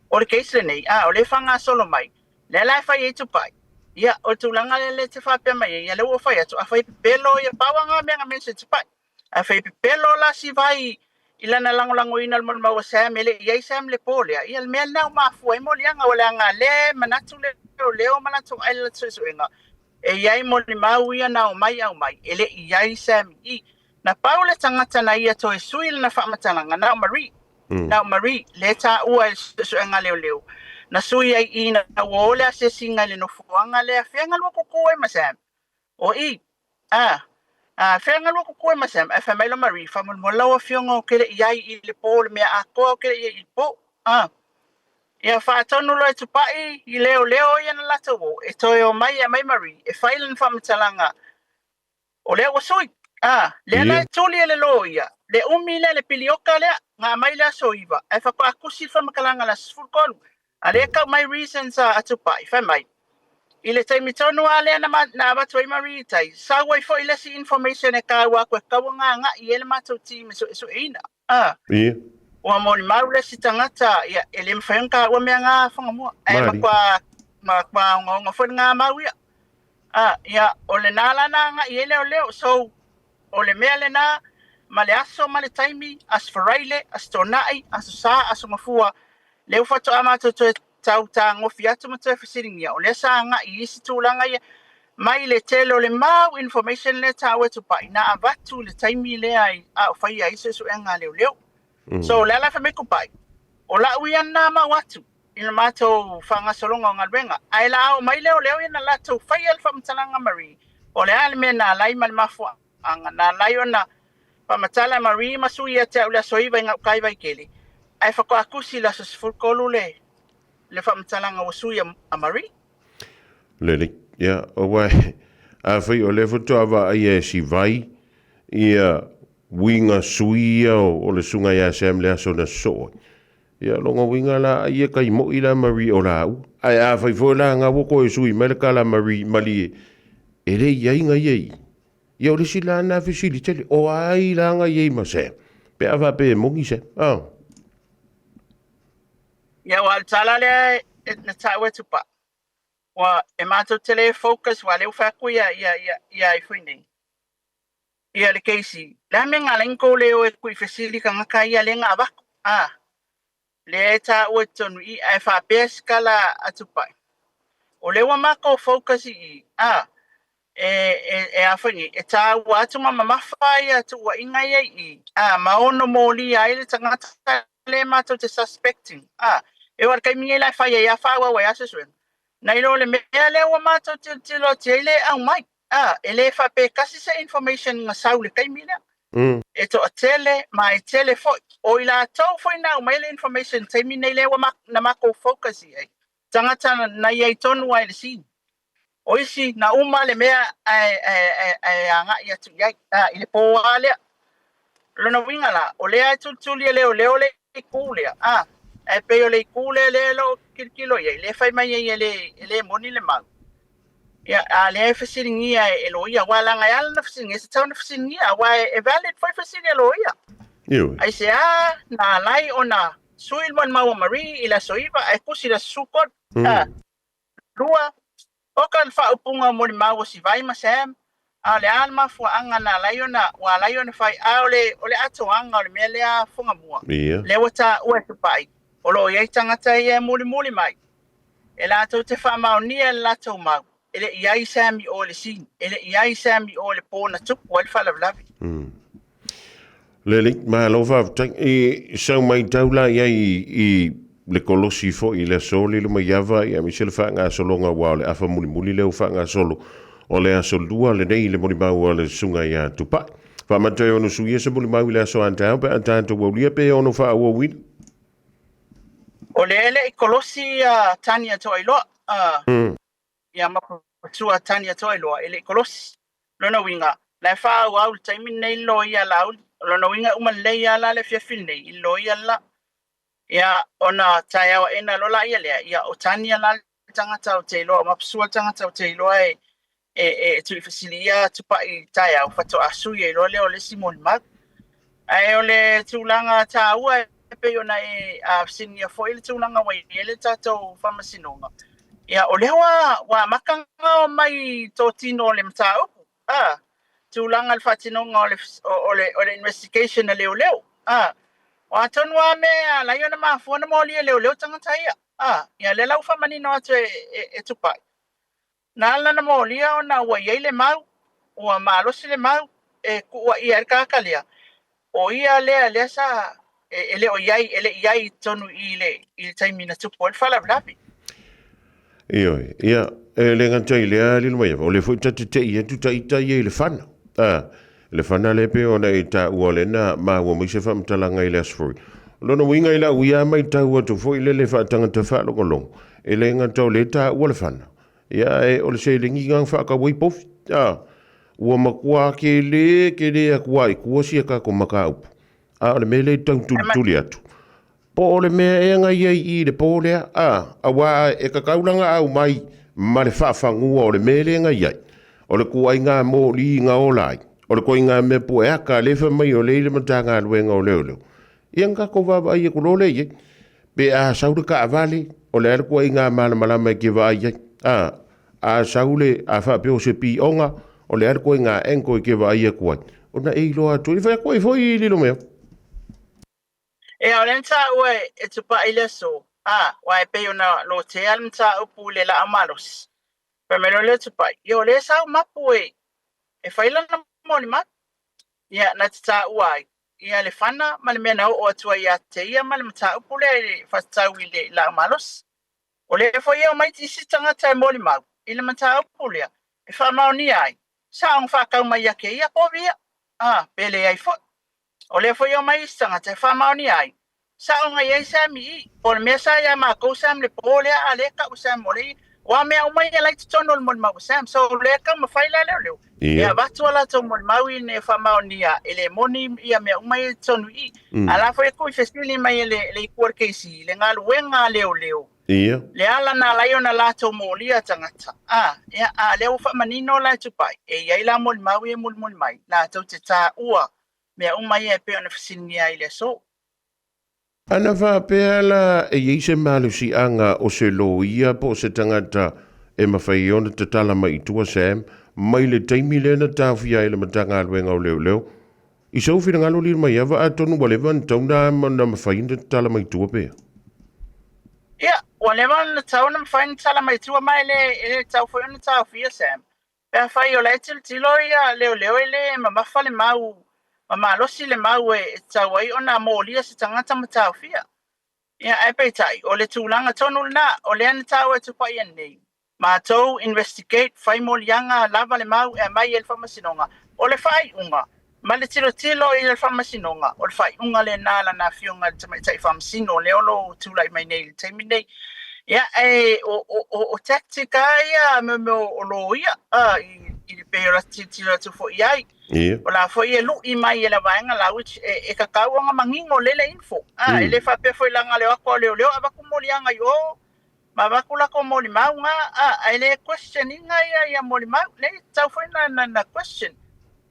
o le case lenei, a, o lea e faagasolo mai, lea la e fai ai Tupai. Ia, o le tulaga lea lea e te faapea mai ai, ia lea ua ou fai atu, afai e pepelo ia, pau lava ngā mea na mention Tupai. Afai e pepelo la Sivai i lana lagolagoina o le molimau a Sam, e le i ai Sam i le po lea, ia le mea lena ua mafua ai moliaga, ua leaga lea e manatu leoleo ma latou ai le latou suesuega, e i ai molimau ia na omai aumai, e le i i ai Sam i i. Na pau le tagata na ia toe sui lana faamatalaga, na o Marie. Na o Marie, lea e taua e le suesuega a leoleo, na sui ai i ina ua o le asiasiga i le nofoaga lea, fea galua kuku ai ma Sam? O i. A. A, fea galua kuku ai ma Sam? Ae fai mai la Marie, Faamolemole lau afioga ou te le i ai i le po, le mea atoa ou te le i ai i le po. A. Ia faatonu loa e Tupai i leoleo ia na latou o, e toe omai e aumai Marie e fai lana faamatalaga, o lea ua sui. A, lea la e tuli e le loia, le umi lea, le pilioka lea, na aumai le aso 9, ae faatoa tusi le faamatalaga i le aso 13. A lea e tau mai reasons a Tupai, fai mai, i le taimi tonu lava lea na, na avatu ai Marie i tai, sau ai foi le isi information e taua atu e tatau ona agai i ai le matou team e suesueina. A. Ia. Ua molimau le isi tagata, ia, e le mafai ona taua mea nga Whangamua. Ae matua, matua ogaoga foi nga mau ia. A, ia, o lena la na agai ai leoleo. So, o le mea lena, ma le aso ma le taimi, Aso Faraile, Aso Toonai, Aso Sa, Aso Gafua, lea ua faatoa matou toe tau tagofi atu ma toe fesiligia, o lea sa agai i isi tulaga ia, mai le tele o le mau information lea e taua e Tupai, na avatu i le taimi lea a o faia ai suesuega a leoleo. So, o le a la fai mai Tupai? O lau ia lena mau atu i le matou faagasologa o galuega, ae la oo mai leoleo ia na latou faia le faamatalaga Marie, o le a le mea na alai ma le mafuaaga na alai ona faamatala Marie ma sui ia te au i le aso 9 i gauta i Vaitele, ae faatoa tusi i le aso 13 le le faamatalaga ua sui a Marie. Lelei. Ia, aua afai o lea faatoa vaaia e si vai ia uiga sui ia o le susuga ia Sam le aso na sosoo ai. Ia, lona uiga la, ai e kai moi la Marie o laua. Ae afai foi la nga ua toe sui mai le tala Marie, malie, e le i ai nga ia i i. Ia, o le isi la na fesili tele, o ai la nga i ai ma Sam? Pe a faapea e moni Sam? Ah. Ia, ua o le tala lea na taua e Tupa. Ua, e matou te le focus, ua lea ua fai atu ia, ia, ia, ia ai foi nei. Ia le keisi, le a mea na ala ai na tou le o e tuuifesili tagata ia lea na avatu, a, lea e taua i totonu i i, ae faapea si tala a Tupai, o lea ua matou focus i i, a, e, e, e a foi nei, e taua atu ma mamafa ia tuuaiga ia i i, a, ma ono molia ai le tagata lea matou te suspecting, a, e oo i le taimi nei la e fai ai lava faaauau ai lava suesuega, nai lo le mea lea ua matou tilotilo atu i ai lea e aumai. A, e le faapea tasi se information na sau i le taimi lea. E toatele ma e tele foi. O i latou foi na aumai le information i le taimi nei lea ua na matou focus i ai, tagata na i ai tonu lava i le scene. O isi na uma le mea ae, ae, ae, ae agai atu i ai, a, i le po lava lea. O lona uiga la, o lea e tulituli e leoleo le itu lea, a, ae pei o le itu lea lea o lo o tilotilo i ai, lea e fai mai ai e le, e le moni le mau. Ia, a lea e fesiligia e loia, aua leaga e ala ona fesiligia, e tatau ona fesiligia, aua e valid foi fesili a loia. Ioe. Aisea na ala ai ona sui le molimau a Marie i le aso 9 ae tusi i le aso 13? A, lua, oka le faaupuga o molimau o Sivai ma Sam, a o le a le mafuaaga na ala ai ona, ua ala ai ona fai, a o le, o le atoaga o le mea lea Fugamua, lea ua taua e Tupai, o lo o i ai tagata ia e mulimuli mai, E latou te faamaonia i le latou mau, e le i ai se amio i le sini, e le i ai se amio i le pō na tupu ai le faalavelave. Lelei, malo faafetai. I sau matau la i ai i le kolosi foi i le aso le luma i ava, ia aemaise le faagasologa aua o le afa mulimuli lea ua faagasolo o le aso lua lenei i le molimau a le Susuga ia Tupai. Faamata e ono suia se molimau i le aso a taeao pe a tatou aulia pe ono faaauauina. O lea e le i kolosi ia Tania Toailoa, ia Maposua Tania Toailoa, e le i kolosi. Lona uiga, la e faaauau i le taimi lenei le loia a Laauli. O lona uiga e uma lelei lava la le afiafi lenei i le loia le la. Ia, ona taeao aena loa laia lea, ia o Tania la le tagata ou te iloa, o Maposua le tagata ou te iloa e e tuuifesiliia Tupai taeao faatoa sui ai loa lea o le isi molimau. Ae o le tulaga taua e pei ona e fesiligia foi le tulaga ua i ai le tatou faamasinoga, ia o lea ua ua amata ona omai totino o le mataupu, a, tulaga i le faatinoga o le o le o le investigation a leoleo, a. O a tonu lava mea e ala ai ona mafua ona molia e leoleo tagata ia, a. Ia lea la ua faamanino atu e e Tupai, Na ala na molia ona ua i ai le mau, ua malosi le mau e kuuaia ai le tagata lea, o ia lea lea sa e le o i ai, e le i ai i totonu i i le i le taimi na tupu ai le faalavelave. Ioe, ia, e le gata i lea lilo mai ava, o lea foi ta te tei atu ta ita ia i le fana. A, le fana lea pei ona e taua lea na maua mai se faamatalaga i le Aso Faraile. O lona uiga i lau ia matau atu foi lele faatagata faalogologo, e le gata o lea e taua le fana, Ia, ae o le seleni na faatau ai povi. A, ua matua tele tele atu lava i tua sia tatou mataupu. A o le mea lea e tau tulituli atu, po o le mea ea na i ai i i le po lea, a, aua e tatau la ona aumai ma le faafanua o le mea lea na i ai. O le ituaiga moli na ola ai, o le ituaiga mea pueaka lea e fai mai o lea e i le Matagaluega o Leoleo. Ia na tatou vaavaai atu loa lea i ai. Pe a sau le taavale, o le a le tuuaiga malamalama e te vaai ai? A, A sau le, a faapea o se pioga, o le a le koiga angle e ke vaai atu ai, ona e iloa atu ai. E fai atu ai foi lilo mea. Ea, o lea na taua e Tupai le aso, a, aua e pei ona lotea le mataupu i le laau malosi. Fai mai loa lea o Tupai, ia o lea e sau mapu e, e fai lana molimau. Ia, na te taua ai, ia le fana ma le mea na oo atu ai ia te ia ma le mataupu lea i le faatatau i le laau malosi. O lea foi e omai isi tagata e molimau i le mataupu lea e faamaonia ai, sa ona faatau mai ia te ia povi ia, a, pe leai foi. O lea foi e omai isi tagata e faamaonia ai, sa ona i ai Sam i i, po o le mea sa ia matou Sam le po lea, a lea e tau e Sam o lea aua o mea uma ia la i totonu o le molimau a Sam. So o lea e taumafai la leoleo e avatu a latou molimau ina ia faamaonia e le moni ia mea uma ia i totonu i i. A la foi e tuu i fesili mai e le itu a le KC le galuega a leoleo le ala na ala ai ona latou molia tagata. A, ia, a lea ua faamanino la e Tupai, e i ai la molimau ia e mulimuli mai latou te taua mea uma ia e pei ona fesiligia ai i le aso. Ana faapea la e i ai se malosiaga o se loia po o se tagata e mafai ai ona tatala mai i tua Sam, mai le taimi lea na taofia ai le Matagaluega o Leoleo, i sou finagalo Lilomaiava, atonu ua leva ona tatau ona mafai ona tatala mai i tua pea? Ia, ua leva ona tatau ona mafai ona tatala mai i tua, ma e le tatau foi ona taofia Sam. Pe afai o la e tilotilo ia leoleo e le mamafa le mau ma malosi le mau e tatau ai ona molia se tagata ma taofia. Ia, ae peitai, o le tulaga tonu lena, o lea na taua e Tupai nei, matou investigate, fai moliaga, lava le mau e aumai e le Faamasinoga, o le faaiuga, ma le tilotilo i le Faamasinoga, o le faaiuga lena a lana Afioga i le Tamaitai Faamasino lea o lo o tulai mai nei i le taimi nei. Ia, e, o, o, o, o tactic lava ia mea mea o loia, a, i, i le pei o la tilotilo atu foi i ai. O la foi e lui mai e le vaega la, which e, e tatau ona manino lele info. A, e le faapea foi leaga le o atu a leoleo avatu moliaga i o, ma avatu latou molimau na, a, ae le question ina ia ia molimau, le tatau foi na, na, na question.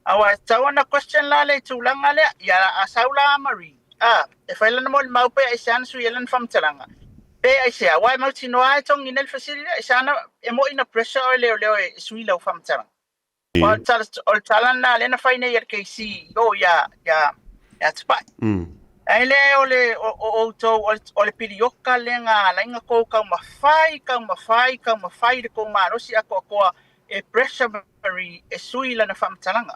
Aua e tatau ona question la le tulaga lea, ia a sau la a Marie, a, e fai lana molimau pe aisea na sui ai lana faamatalaga, pe aisea, aua e mautinoa lava e togi nei le fesili lea, aisea na, e moi na pressure oe leoleo e sui lau faamatalaga. O le tala, o le tala lena lea na fai nei e le KC i o ia, ia, ia Tupai. Ae le o le, o, o outou, o le, o le pilioka lea na ala ai na tou taumafai, taumafai, taumafai le tou malosi atoatoa e pressure Marie e sui lana faamatalaga.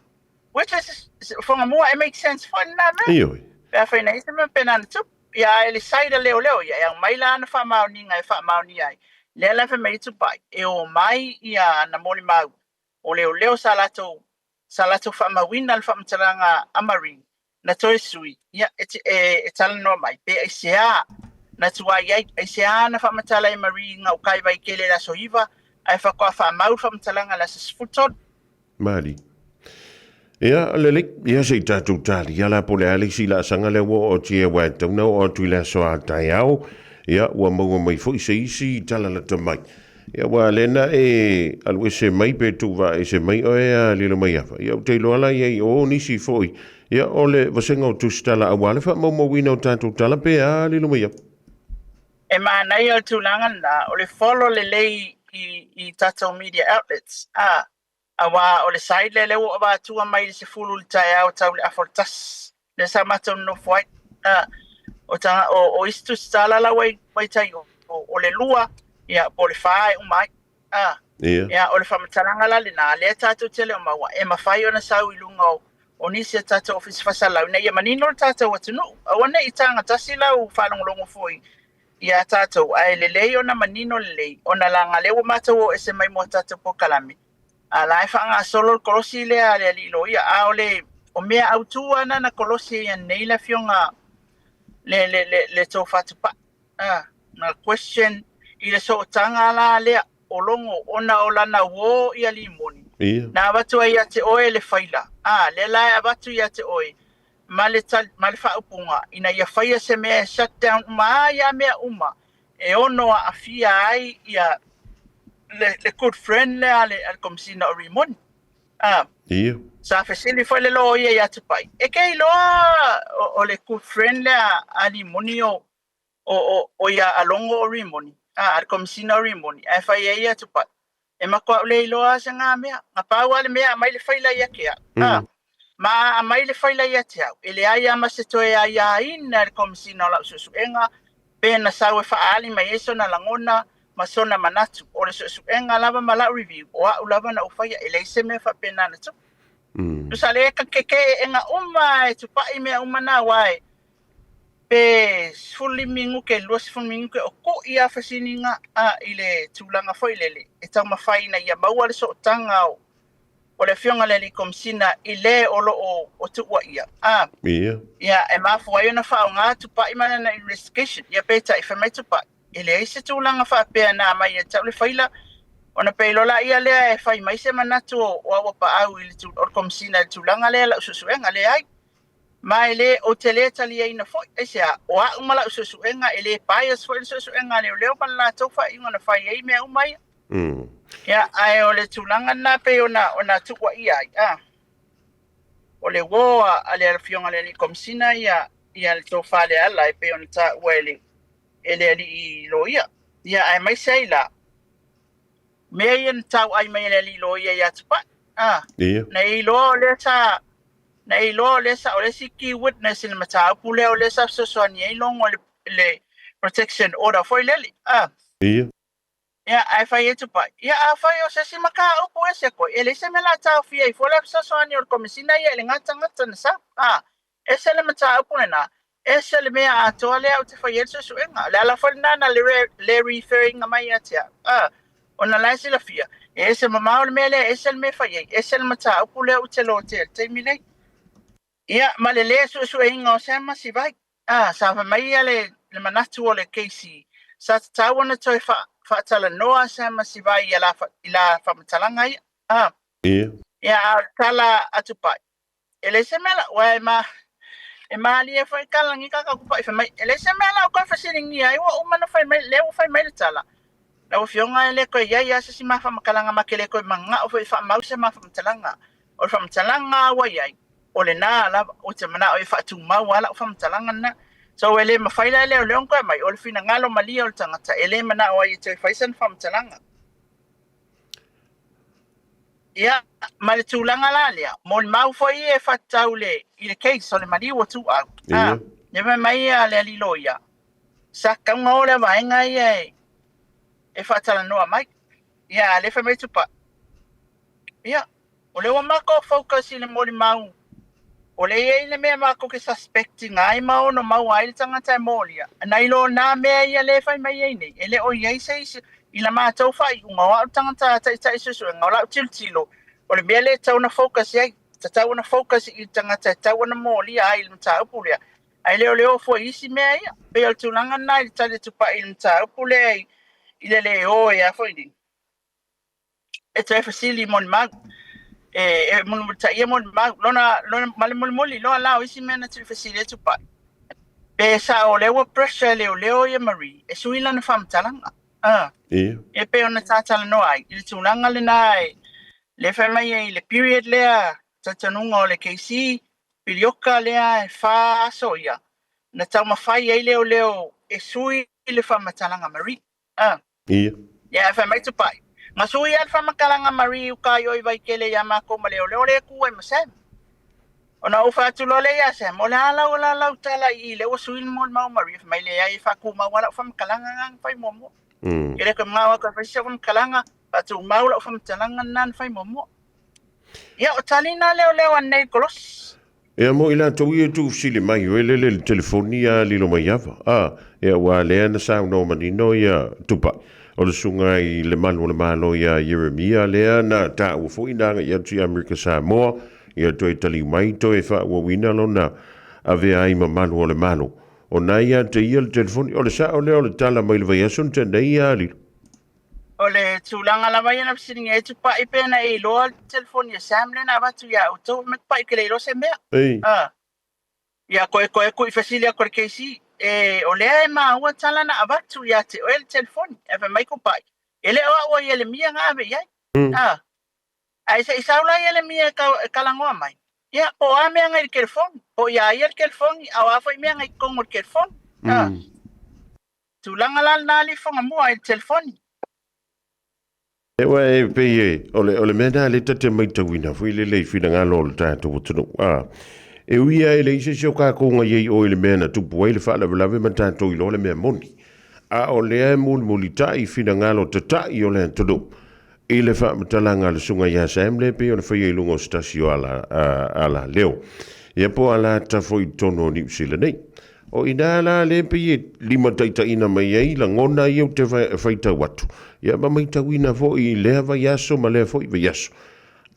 Which is, Whangamua, it makes sense foi lena mea. Ioe. Pe afai na i se mea pena na tupu. Ia ae le side a leoleo ia, e aumai la ana faamaoniga e faamaonia ai. Lea la e fai mai ai Tupai, e omai ia ana molimau o leoleo sa latou sa latou faamauina le faamatalaga a Marie na toe sui, ia, e, e, e talanoa mai, pe aisea na tuai ai, aisea na faamatala e Marie i gauta i Vaitele i le aso 9, ae faatoa faamau le faamatalaga i le aso 13. Mali. Ia, lelei, ia se i tatou talia la po o le a le isi laasaga lea ua oo atu i ai aua e tatau ona oo atu i le aso a taeao. Ia, ua maua mai foi se isi tala lata mai. Ia, aua lea na e alu ese mai pe tuuvaa ese mai oe a Lilomaiava. Ia, ou te iloa la i ai o nisi foi. Ia, o le vasega o tusitala aua le faamaumauina o tatou tala pe a Lilomaiava. E manaia le tulaga lena, o le follow lelei i, i tatou media outlets, a, Aua o le side lea lea ua avatua mai i le 10 i le taeao tau le afa o le tasi lea sa matou nonofo ai. A, o, tanga, o, o isi tusitala la ua i tai o, o le 2, ia, po o le 4 e uma ai. A, ia, o le faamatalaga la lena, lea tatou te le o maua, e mafai ona sau i luga o, o nisi o tatou ofisa faasalau ina ia manino le tatou atunuu. Aua ne i taga tasi lau faalogologo foi iā tatou, ae lelei ona manino lelei, ona leaga lea ua matou o ese mai mo a tatou polokalame, a la e faagasolo le kolosi lea a le alii loia. A o le, o mea autū lava na na kolosi ai ananei le afioga le, le, le, le Tofa Tupai, a, na question i le sootaga la lea o Logo ona o lana uō i Rimoni, na avatu ai ia te oe le faila, a, lea la e avatu ia te oe ma le tali, ma le faaupuga, ina ia faia se mea e shut down uma ai ia mea uma e ono aafia ai ia le, le good friend lea a le, a le Komesina o Rimoni. A, sa fesili foi le loia ia Tupai, e ke iloa o, o le good friend lea a Rimoni o, o, o, o ia a Logo o Rimoni, a, a le Komesina o Rimoni, ae fai ai ia Tupai. E matuā ou le iloa lava se ga mea. Na pau lava le mea aumai le faila ia te au. A, ma a aumai le faila ia te au, e leai lava ma se toe aiaina e le Komesina o lau suesuega pe na sau e faaali mai ai sona lagona ma sona manatu. O le suesuega lava ma lau review, o au lava na ou faia, e leai se mea faapena na tupu. Tusa le kekeeega uma e tupai mea uma na aua e pe 15 minute, 20 minute o ku'i lava fesiliga a i le tulaga foi lele e taumafai ina ia maua le sootaga o le Afioga i le Alii Komesina i le o lo o tuuaia. A, ia, e mafua ai ona faaaoga Tupai ma lana investigation. Ia peitai, fai mai Tupai, e leai se tulaga faapea na aumai ia te au le faila, ona pei loa laia lea e fai mai se manatu o Auapaau i le o le Komesina i le tulaga lea i lau suesuega. Leai. Ma e le, ou te le taliaina foi. Aisea? O au ma lau suesuega, e le bias foi le suesuega a leoleo ma le latou faaiuga na fai ai mea uma ia. Ia, ae o le tulaga lena pei ona tuuaia ai, a. O le uo a le Afioga i le Alii Komesina ia, ia le Tofa Leala e pei ona taua e le, e le alii loia. Ia, aemaise ai la, mea ia na tauai mai e le alii loia ia Tupai. A, na iloa o lea sa, na iloa o lea sa, o le isi key witness i le mataupu lea o lea sa fesoasoani ai logo i le protection order foi lele. A. Ia, ae fai ai Tupai, ia afai o se isi mataupu ese koe, e leai se mea o le a taofia ai fua le fesoasoani o le Komesina ia i le gatagata na sau. A, ese le mataupu lena, ese le mea atoa lea ou te fai ai le suesuega. O le ala foi lena na le refer ina mai ia te au. A, ona la e silafia, e ese mamao le mea lea, ese le mea e fai ai, ese le mataupu lea ou te lotea i le taimi nei. Ia, ma le le suesueina o Sam Masivai. A, sa fai mai ia le, le manatu o le KC, sa tatau ona toe fa, faatalanoa Sam Masivai i la, i la faamatalaga ia. A, ia, a o le tala a Tupai, e leai se mea la, ua e ma, e malie foi ka lagi ka ka Tupai fai mai, e leai se mea la o toe fesiligia ai, ua uma ona fai mai, lea ua fai mai le tala, lau Afioga e le toe i ai lava se isi ma faamatalaga ma te le toe manao foi e faamau se ma faamatalaga. O le faamatalaga lava ua i ai, o lena lava, ou te manao e faatumau lava lau faamatalaga lena. So e le mafai la e leoleo ona toe aumai, o le finagalo malie o le tagata e le manao ai e toe fai sana faamatalaga. Ia, ma le tulaga la lea, molimau foi ia e faatatau le, i le case o le maliu o Tuuau. A, lea fai mai a le alii loia, sa tatau ona o lea vaega ia e faatalanoa mai. Ia, a lea fai mai Tupai, ia, O lea ua matou focus i le molimau, o lea e i ai le mea matou te suspect ina ai ma ono maua ai le tagata e molia, nai lo nā mea ia lea e fai mai ai nei, e le o i ai se isi i la matou faaiuga, o au le tagata taitai suesuega, o lau tilotilo, o le mea lea e tatau ona focus i ai, tatau ona focus i le tagata e tatau ona molia ai i le mataupu lea, ae le o le o fua i isi mea ia. Pei o le tulaga lena i le tali atu pai i le mataupu lea i le le o e a foi nei. E toe fesili molimau, e mulimulitaia molimau. Lona, lona, ma le mulimuli loa la o isi mea na tuufesili ai Tupai, pe sao o lea ua pressure e leoleo ia Marie e sui lana faamatalaga. Ah. E pei ona ta talanoa ai i le tulaga lena e le fai mai ai i le period lea talitonuga o le KC pilioka lea e fa aso ia na taumafai ai leoleo e sui le faamatalaga Marie. Ah. Ia, ae fai mai Tupai, Na sui lava le faamatalaga Marie i uka i o i Vaitele iā matou ma Leoleo lea e tu ai ma Sam. Ona ou fai atu loa lea iā Sam, O le a lau la lau tala i i lea ua sui le molimau Marie? Fai mai, Leai, e faatumau lava lau faamatalaga na na fai muamua. E le toe manao atu e fai se faamatalaga, faatumau lau faamatalaga lena na fai muamua. Ia, o tali na Leoleo anei i kolosi. Ea mo i latou ia e tuufesili mai oe lele le telefoni a Lilomaiava, a, ea ua lea na saunoa manino ia Tupai, o le susuga i le Malu o le Malo ia Ieremia lea na taua foi na agai atu i Amerika Samoa, ia toe taliu mai toe faaauauina lona avea ai ma Malu o le Malo. O na ia te ia le telefoni, o le sao lea o le tala mai le vaiaso na tea nei ia Lilo. O le tulaga lava ia na fesiligia ai Tupai pe na e iloa le telefoni a Sam lea na avatu ia outou, fai mai Tupai ke le iloa se mea. A, ia koe koe kui fesili atu i le KC, e, o lea e maua tala na avatu ia te oe le telefoni. Ae fai mai Tupai, e le o au o Ielemia na ave i ai. A, ae se i sau la Ielemia e, e kalagoa mai, ia, po o a mea na i le telefoni, po o ia ia le telefoni, a o a foi mea na i totonu o le telefoni. A. Tulaga la lena alii Fagamua i le telefoni. Aua e pei e, o le, o le mea lena lea ta te maitauina foi lele i finagalo o le tatou atunuu. A, e ui lava e leai se isi o tatou na i ai i o i le mea na tupu ai le faalavelave ma tatou iloa le mea moni. A o lea e mulimulitai finagalo tatai o le atunuu i le faamatalaga a le Susuga ia Sam lea pei ona faia i luga o se tasi o ala, alaleo. Ia po o alata foi i totonu o Niu Sila nei. O i ina la lea pei e limataitaiina mai ai lagona ia ou te faitau atu, ia ma maitauina foi i lea vaiaso ma lea foi vaiaso.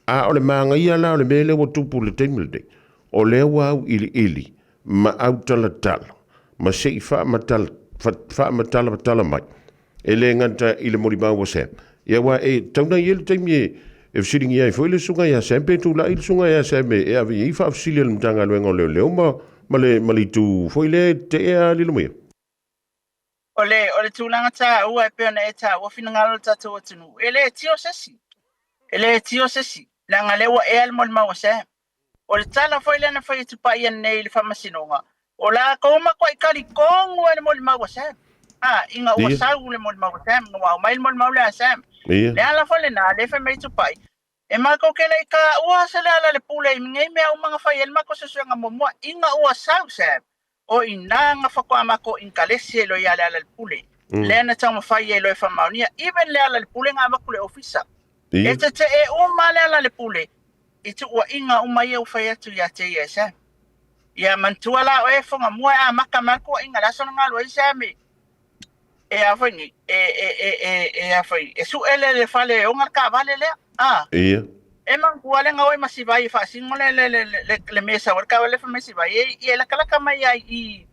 A o le manaia la o le mea lea ua tupu i le taimi lenei, o lea ua auiliili ma autalatala ma se i faamatalatala mai, e le gata i le molimau a Sam, ia aua e tatau ona i ai le taimi e fesiligia ai foi le susuga ia Sam pe tulai le susuga ia Sam e ave i ai faafesili a le Matagaluega o Leoleo ma ma le ma le itu foi lea e teea lilo mai. O le, o le tulaga taua e pei ona e taua finagalo o le tatou atunuu, e le tio se isi. E le tio se isi, leaga lea ua ea le molimau a Sam. O le tala foi lea na fai e Tupai ananei i le faamasinoga, o latou matuai talitonu lava i le molimau a Sam. A, ina ua sau le molimau a Sam, ina ua aumai le molimau lea a Sam. Le ala foi lena, lea fai mai Tupai, e matou te le i taua se Lealailepule i nei mea uma na fai ai le matou suesuega muamua, ina ua sau Sam, o i ina na faatoa matou inkalesi ai loa ia Lealailepule. Lea na taumafai ai loa e faamaonia, even Lealailepule na avatu i le ofisa. E tetee uma Lealailepule i tuuaiga uma ia ua fai atu ia te ia e Sam. Ia manatua la oe e Fogamua e amata mai le tuuaiga i le aso na galu ai Sam e e a foi nei e e e e e a foi e sue le le fale e ona le taavale lea a Ia. E manatua le na o i Masivai e faasino le le le le le mea e sau ai le taavale fai mai Sivai e e latalata mai ai i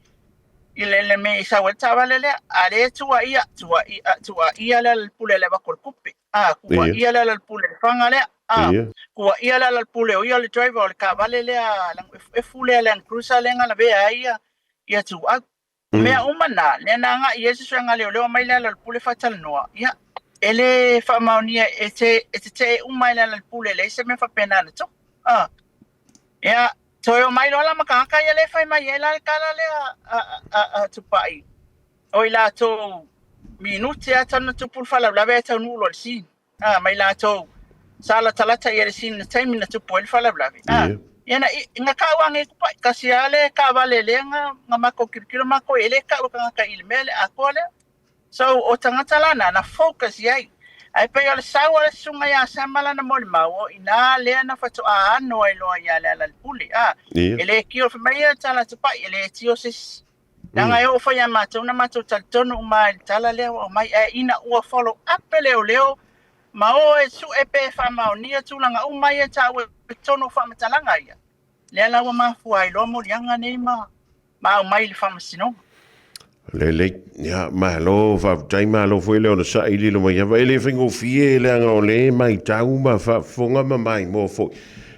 i le le mea i sau ai le taavale lea a lea e tuuaia tuuaia tuuaia le pule le avatu o le tupe a tuuaia Lealailepule i le faga lea, a tuuaia Lealailepule o ia le driver o le taavale lea lanu efuefu lea Land Cruiser lea na lavea ai ia ia Tuuau. O mea uma na, lea na agai i ai se suega leoleo aumai Lealailepule faatalanoa, ia, e le faamaonia e te e tetee uma e Lealailepule e leai se mea faapena na tupu. A, ia, toe omai loa la ma tagata ia lea e fai mai ai la le tala lea a a a Tupai, O i latou minute lava talu ona tupu le faalavelave ae taunuu loa i le scene. A, ma i latou sa latalata i ai le scene i le taimi na tupu ai le faalavelave. A, ia na, na tau lava nei tupai, tasi lava le taavale lea na, na matou tilotilo matou i ai, e le tau e tagata i le mea le atoa lea. So, o tagata la na, na focus i ai. Ae pei o le sau a le susuga ia Sama lana molimau, o i ina lea na faatoa ano ai loa ia Lealailepule. A, e le tio, fai mai ia tala tupai, e le tio se isi. Leaga e oo foi ia matou na matou talitonu uma i le tala lea ua aumai, ae ina ua follow up e leoleo ma o e sue pe faamaonia tulaga uma ia e taua i totonu o faamatalaga ia, lea la ua mafua ai loa moliaga nei ma ma aumai i le faamasinoga. Lelei, ia, malo, faafetai, malo foi le onosai lilo mai ava. E le faigofie leaga o lea e matau ma faafofoga ma maimoa foi.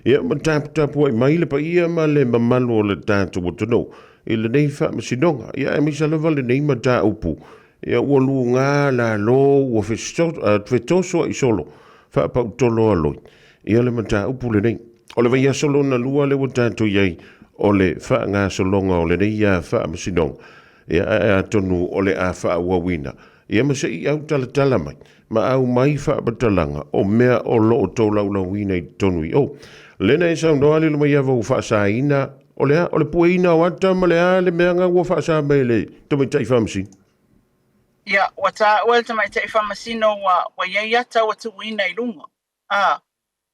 Ia, ma taputapuai mai le paia ma le mamalu o le tatou atunuu. i lenei faamasinoga, ia aemaise lava lenei mataupu, ia ua luga lalo ua fetosoa'i solo faapautolo aloi, ia le mataupu lenei. O le vaiaso lona lua lea ua tatou i ai o le faagasologa o lenei faamasinoga, ia ae atonu o le a faaauauina, ia ma se i autalatala mai ma aumai faamatalaga o mea o lo o tolaulauina i totonu i o. Lena e saunoa Lilomaiava ua faasaina, o le a? O le pueina o ata ma le a le mea na ua faasa mai e le tamaitai faamasino? Ia, ua taua e le tamaitai faamasino ua, ua i ai ata ua tuuina i luga, a,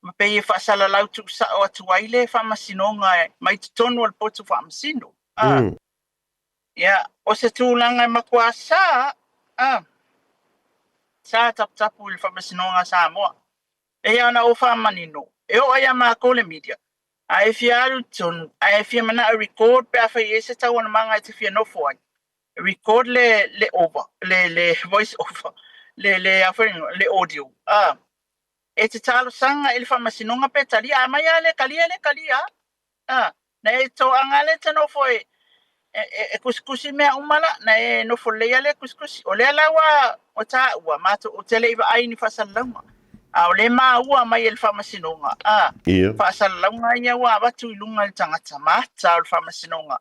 ma pei e faasalalau tuusao atu ai le faamasinoga mai totonu o le potu faamasino, a. Ia, o se tulaga e matua sa, a, sa taputapu i le Faamasinoga a Samoa. E pei ona ou faamanino, e oo ia matou le media, a e fia alu i totonu, a e fia manao e record pe afai e i ai se taualumaga e te fia nofo ai, record le, le over, le, le voice over, le, le, a foi, le audio, a, e te talosaga i le Faamasinoga pe talia, a aumai lava le talia, le talia lava. A, na e toaga lea te nofo e, e, e, e kusikusi mea uma la, na e nofo lelei lea kusikusi. O lea la ua, ua taua, matou, ou te le i vaai i ni faasalalauga. A o lea e maua mai e le faamasinoga, a, Ia. faasalalauga ia ua avatu i luga i le tagata, ma ata o le faamasinoga.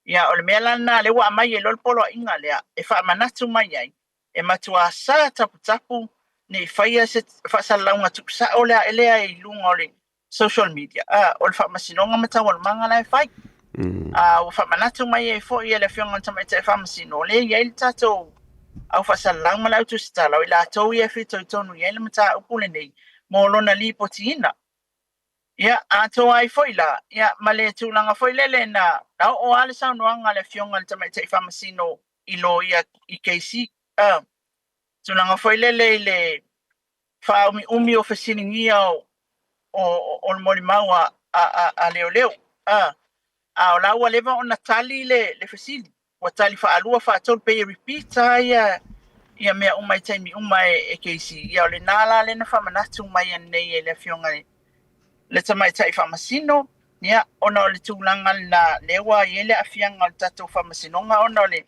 Ia, o le mea la lena lea ua aumai ai loa le poloaiga lea, e faamanatu mai ai, e matuā sa taputapu ne i faia se faasalalauga tuusao lea lea i luga o le social media, a, o le Faamasinoga ma taualumaga la e fai. A ua faamanatu mai ai foi e le Afioga i le Tamaitai Faamasino, o lea e i ai le tatou au faasalalau ma le au tusitala, o i latou ia e fitoitonu i ai le mataupu lenei mo lona lipotiina. Ia, atoa ai foi la, ia, ma le tulaga foi lele na oo lava le saunoaga a le Afioga i le Tamaitai Faamasino i loia i KC, a, tulaga foi lele i le faaumiumi o fesiligia o le molimau a leoleo. A o la ua leva ona tali le fesili, ua tali faalua faatolu, pei e repeat lava ia mea uma i taimi uma e KC. Ia o lena la lea na faamanatu mai ananei e le Afioga i le Tamaitai Faamasino, ia, ona o le tulaga lena lea ua i ai le aafiaga o le tatou Faamasinoga ona o le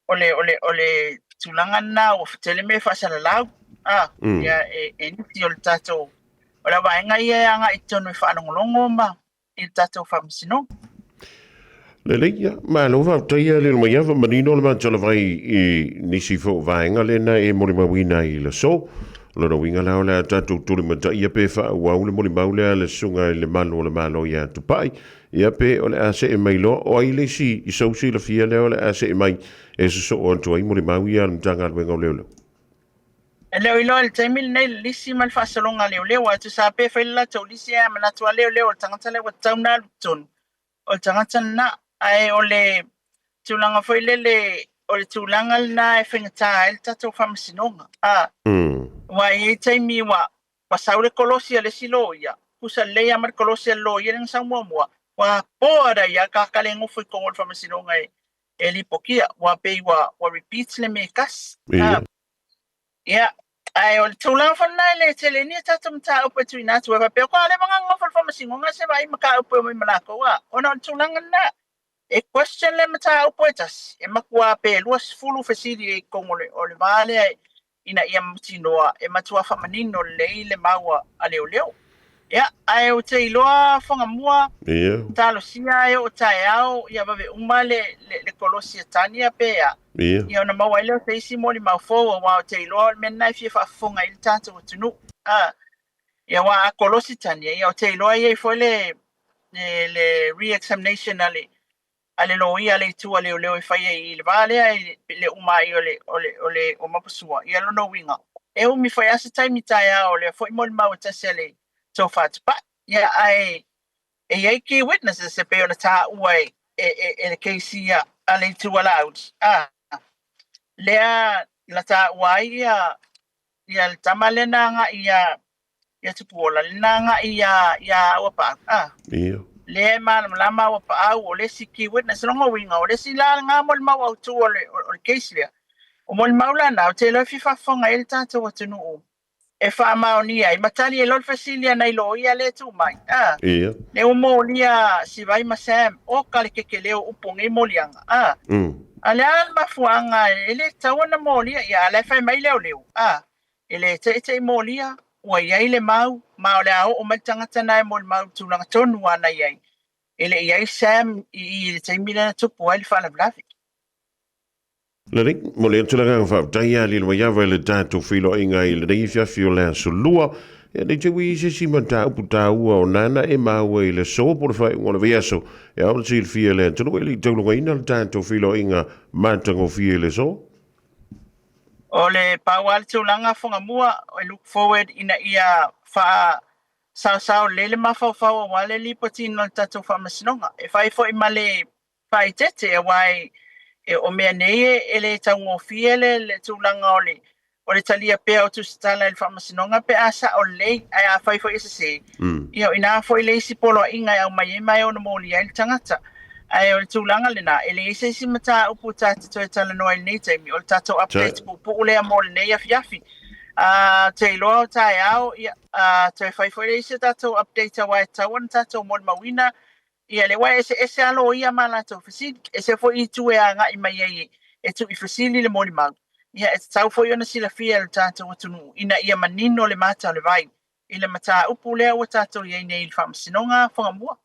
o le, o le, o le tulaga lena ua tele mea e faasalalau, a, ia, e nisi o le tatou, o le vaega ia e agai i totonu e faalogologo ma i le tatou faamasinoga. Lelei, ia, malo faafetai ia le mai ava manino le matalavai i nisi fo vaega lena e molimauina ai i le aso. O lona uiga la o le a tatou tulimataia pe faaauau le molimau lea a le susuga i le Malu o le Malo ia Tupai. Ia pe o le a see mai loa, o ai le isi i sou silafia lea o le a see mai e sosoo atu ai molimau ia a le Matagaluega o Leoleo? E le o iloa i le taimi lenei le lisi ma le faasologa a leoleo, ae tusa lava pe fai le latou lisi ae a manatu lava leoleo o le tagata lea ua tatau ona alu i totonu, o le tagata lena. Ae o le tulaga foi lele, o le tulaga lena e faigata ai le tatou faamasinoga, a, aua e i ai taimi ua Ua sau le kolosi a le isi loia, tusa lelei lava ma le kolosi a le loia lea na sau muamua, ua bored ai lava tagata lea e nofo i totonu o le faamasinoga e lipotia, ua pei ua repeat le mea e tasi. Ia, ae o le tulaga foi lena e le tele ni a tatou mataupu e tuuina atu ai faapea, ua leva ona nofo i le faamasinoga se vaai mataupu e omai ma latou, a, ona o le tulaga lena. E question le mataupu e tasi, e matua pe 20 fesili i totonu o le va lea ina ia mautinoa e matua faamanino lelei le mau a leoleo. Ia, ae ou te iloa Fagamua, talosia e oo taeao ia vave uma le kolosi a Tania pe a, ia ona maua ai lea o se isi molimau fou aua ou te iloa o le mea lena e fia faafofoga ai le tatou atunuu. Ia aua a kolosi Tania, ia ou te iloa e i ai foi le le re-examination a le a le loia a le itu a leoleo e fai ai i le va lea i le uma ai o le o le o le o Mapasua. Ia lona uiga, e umi foi lava se taimi taeao o lea foi molimau e tasi a le Tofa Tupai. Ia ae e i ai key witnesses e pei ona taua e e e le KC a le itu a Laauli. A lea na taua ai ia ia le tama lea na agai ia ia Tupuola, lea na agai ia ia Auapaau. A. Ia. Lea e malamalama Auapaau o le isi key witness. Lona uiga, o le isi la lena molimau autu o le, o le case lea. O molimau la na, ou te iloa e fia faafofoga ai le tatou atunuu e faamaonia ai ma tali ai loa le fesili a nai loia lea e tuu mai. A. Ia. Lea ua molia Sivai ma Sam, oka le kekeleo o upu o nei moliaga. A. A le a le mafuaaga e le tatau ona molia? Ia, a la e fai mai leoleo. A. E le teitei molia, ua i ai le mau, ma o le a oo mai le tagata na e molimau i le tulaga tonu a na i ai. E le i ai Sam i i i le taimi lea na tupu ai le faalavelave. Lelei, momoli atu le agaga faafetai ia Lilomaiava i le tatou feiloaiga i lenei afiafi o le aso Lua. Ia nei te ui i se isi mataupu taua o nana e maua i le aso po o le faaiuga o le vaiaso. E ao ona silafia e le atunuu e le i taulogaiina le tatou feiloaiga matagofie i le aso. O le pau lava le tulaga Fagamua, I look forward ina ia faasaosao lelei le mafaufau aua le lipotiina o le tatou faamasinoga. E fai foi ma le faaeteete aua e o mea nei e le taugofie le tulaga o le o le talia pea o tusitala e le faamasinoga pe a sao lelei, ae afai foi e sese, ia o ina foi le isi poloaiga e aumai ai ma e ono molia ai le tagata. Ae o le tulaga lena, e leai se isi mataupu ta te toe talanoa i lenei taimi, o le tatou update puupuu lea mo lenei afiafi. Ou te iloa o taeao, ia, toe fai foi le isi o tatou update aua e tatau ona tatou molimauina Ia, lea ua eseese lava loia ma latou fesili. Ese foi itu e agai mai ai e tuuifesili le molimau. Ia, e tatau foi ona silafia e lo tatou atunuu ina ia manino le mata o le vai i le mataupu lea ua tatou i ai nei i le Faamasinoga Fagamua.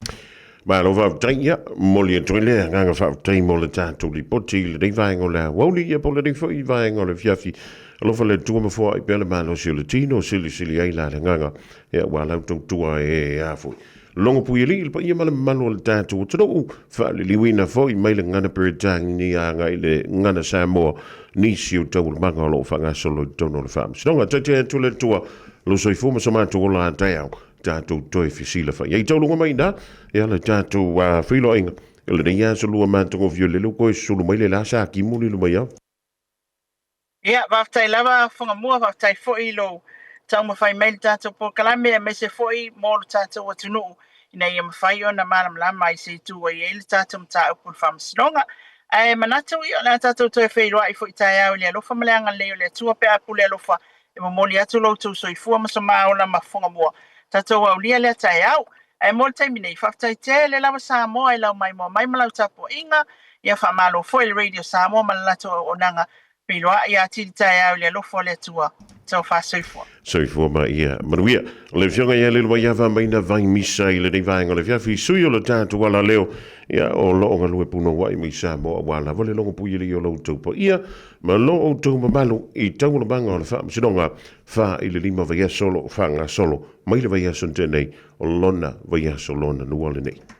Malo faafetai, ia, momoli atu ai le agaga faafetai mo le tatou lipoti i lenei vaega o le aoauli, ia po o lenei foi vaega o le afiafi. Alofa le Atua ma foai pea le malosi o le tino, silisili ai la le agaga, ia aua lau tautua e a foi. Logo Puialii, le paia ma le mamalu o le tatou atunuu, faaliliuina foi mai le gagana Peretania agai i le gagana Samoa, nisi o taualumaga o lo o faagasolo i totonu o le Faamasinoga. Taitai atu le Atua, lo soifua ma so matou ola a taeao, tatou toe fesilafai ai. Tauluga mai i ina, ia le tatou feiloaiga, i lenei aso lua matagofie o lele ua toe sulu mai le la sa timu lilo mai au. Ia, faafetai lava Fagamua, faafetai foi i lou taumafai mai i le tatou polokalame aemaise foi mo le tatou atunuu ina ia mafai ona malamalama i se itu ua i ai le tatou mataupu i le Faamasinoga. Ae manatu ia o le a tatou toe feiloai foi taeao i le alofa ma le agalelei o le Atua pe a pule alofa e momoli atu lo outou soifua ma so ma ola ma Fagamua. Tatou aulia lea taeao. Ae mo le taimi nei, faafetai tele lava Samoa i lau maimoa mai ma lau tapuaiga. Ia faamalo foi i le Radio Samoa ma le latou auaunaga. Feiloai atili taeao i le alofa o le Atua. Talofa soifua. Soifua ma ia manuia. O le Afioga ia Leuluaiava Maina Vaimisa i lenei vaega o le afiafi, sui o le tatou alaleo, ia, o lo o galue punouai mai Samoa aua lava le logopuialii o lo outou paia ma lo outou mamalu i taualumaga o le Faamasinoga 4 i le 5 vaiaso o lo o faagasolo mai le vaiaso na tea nei, o lona vaiaso lona lua lenei.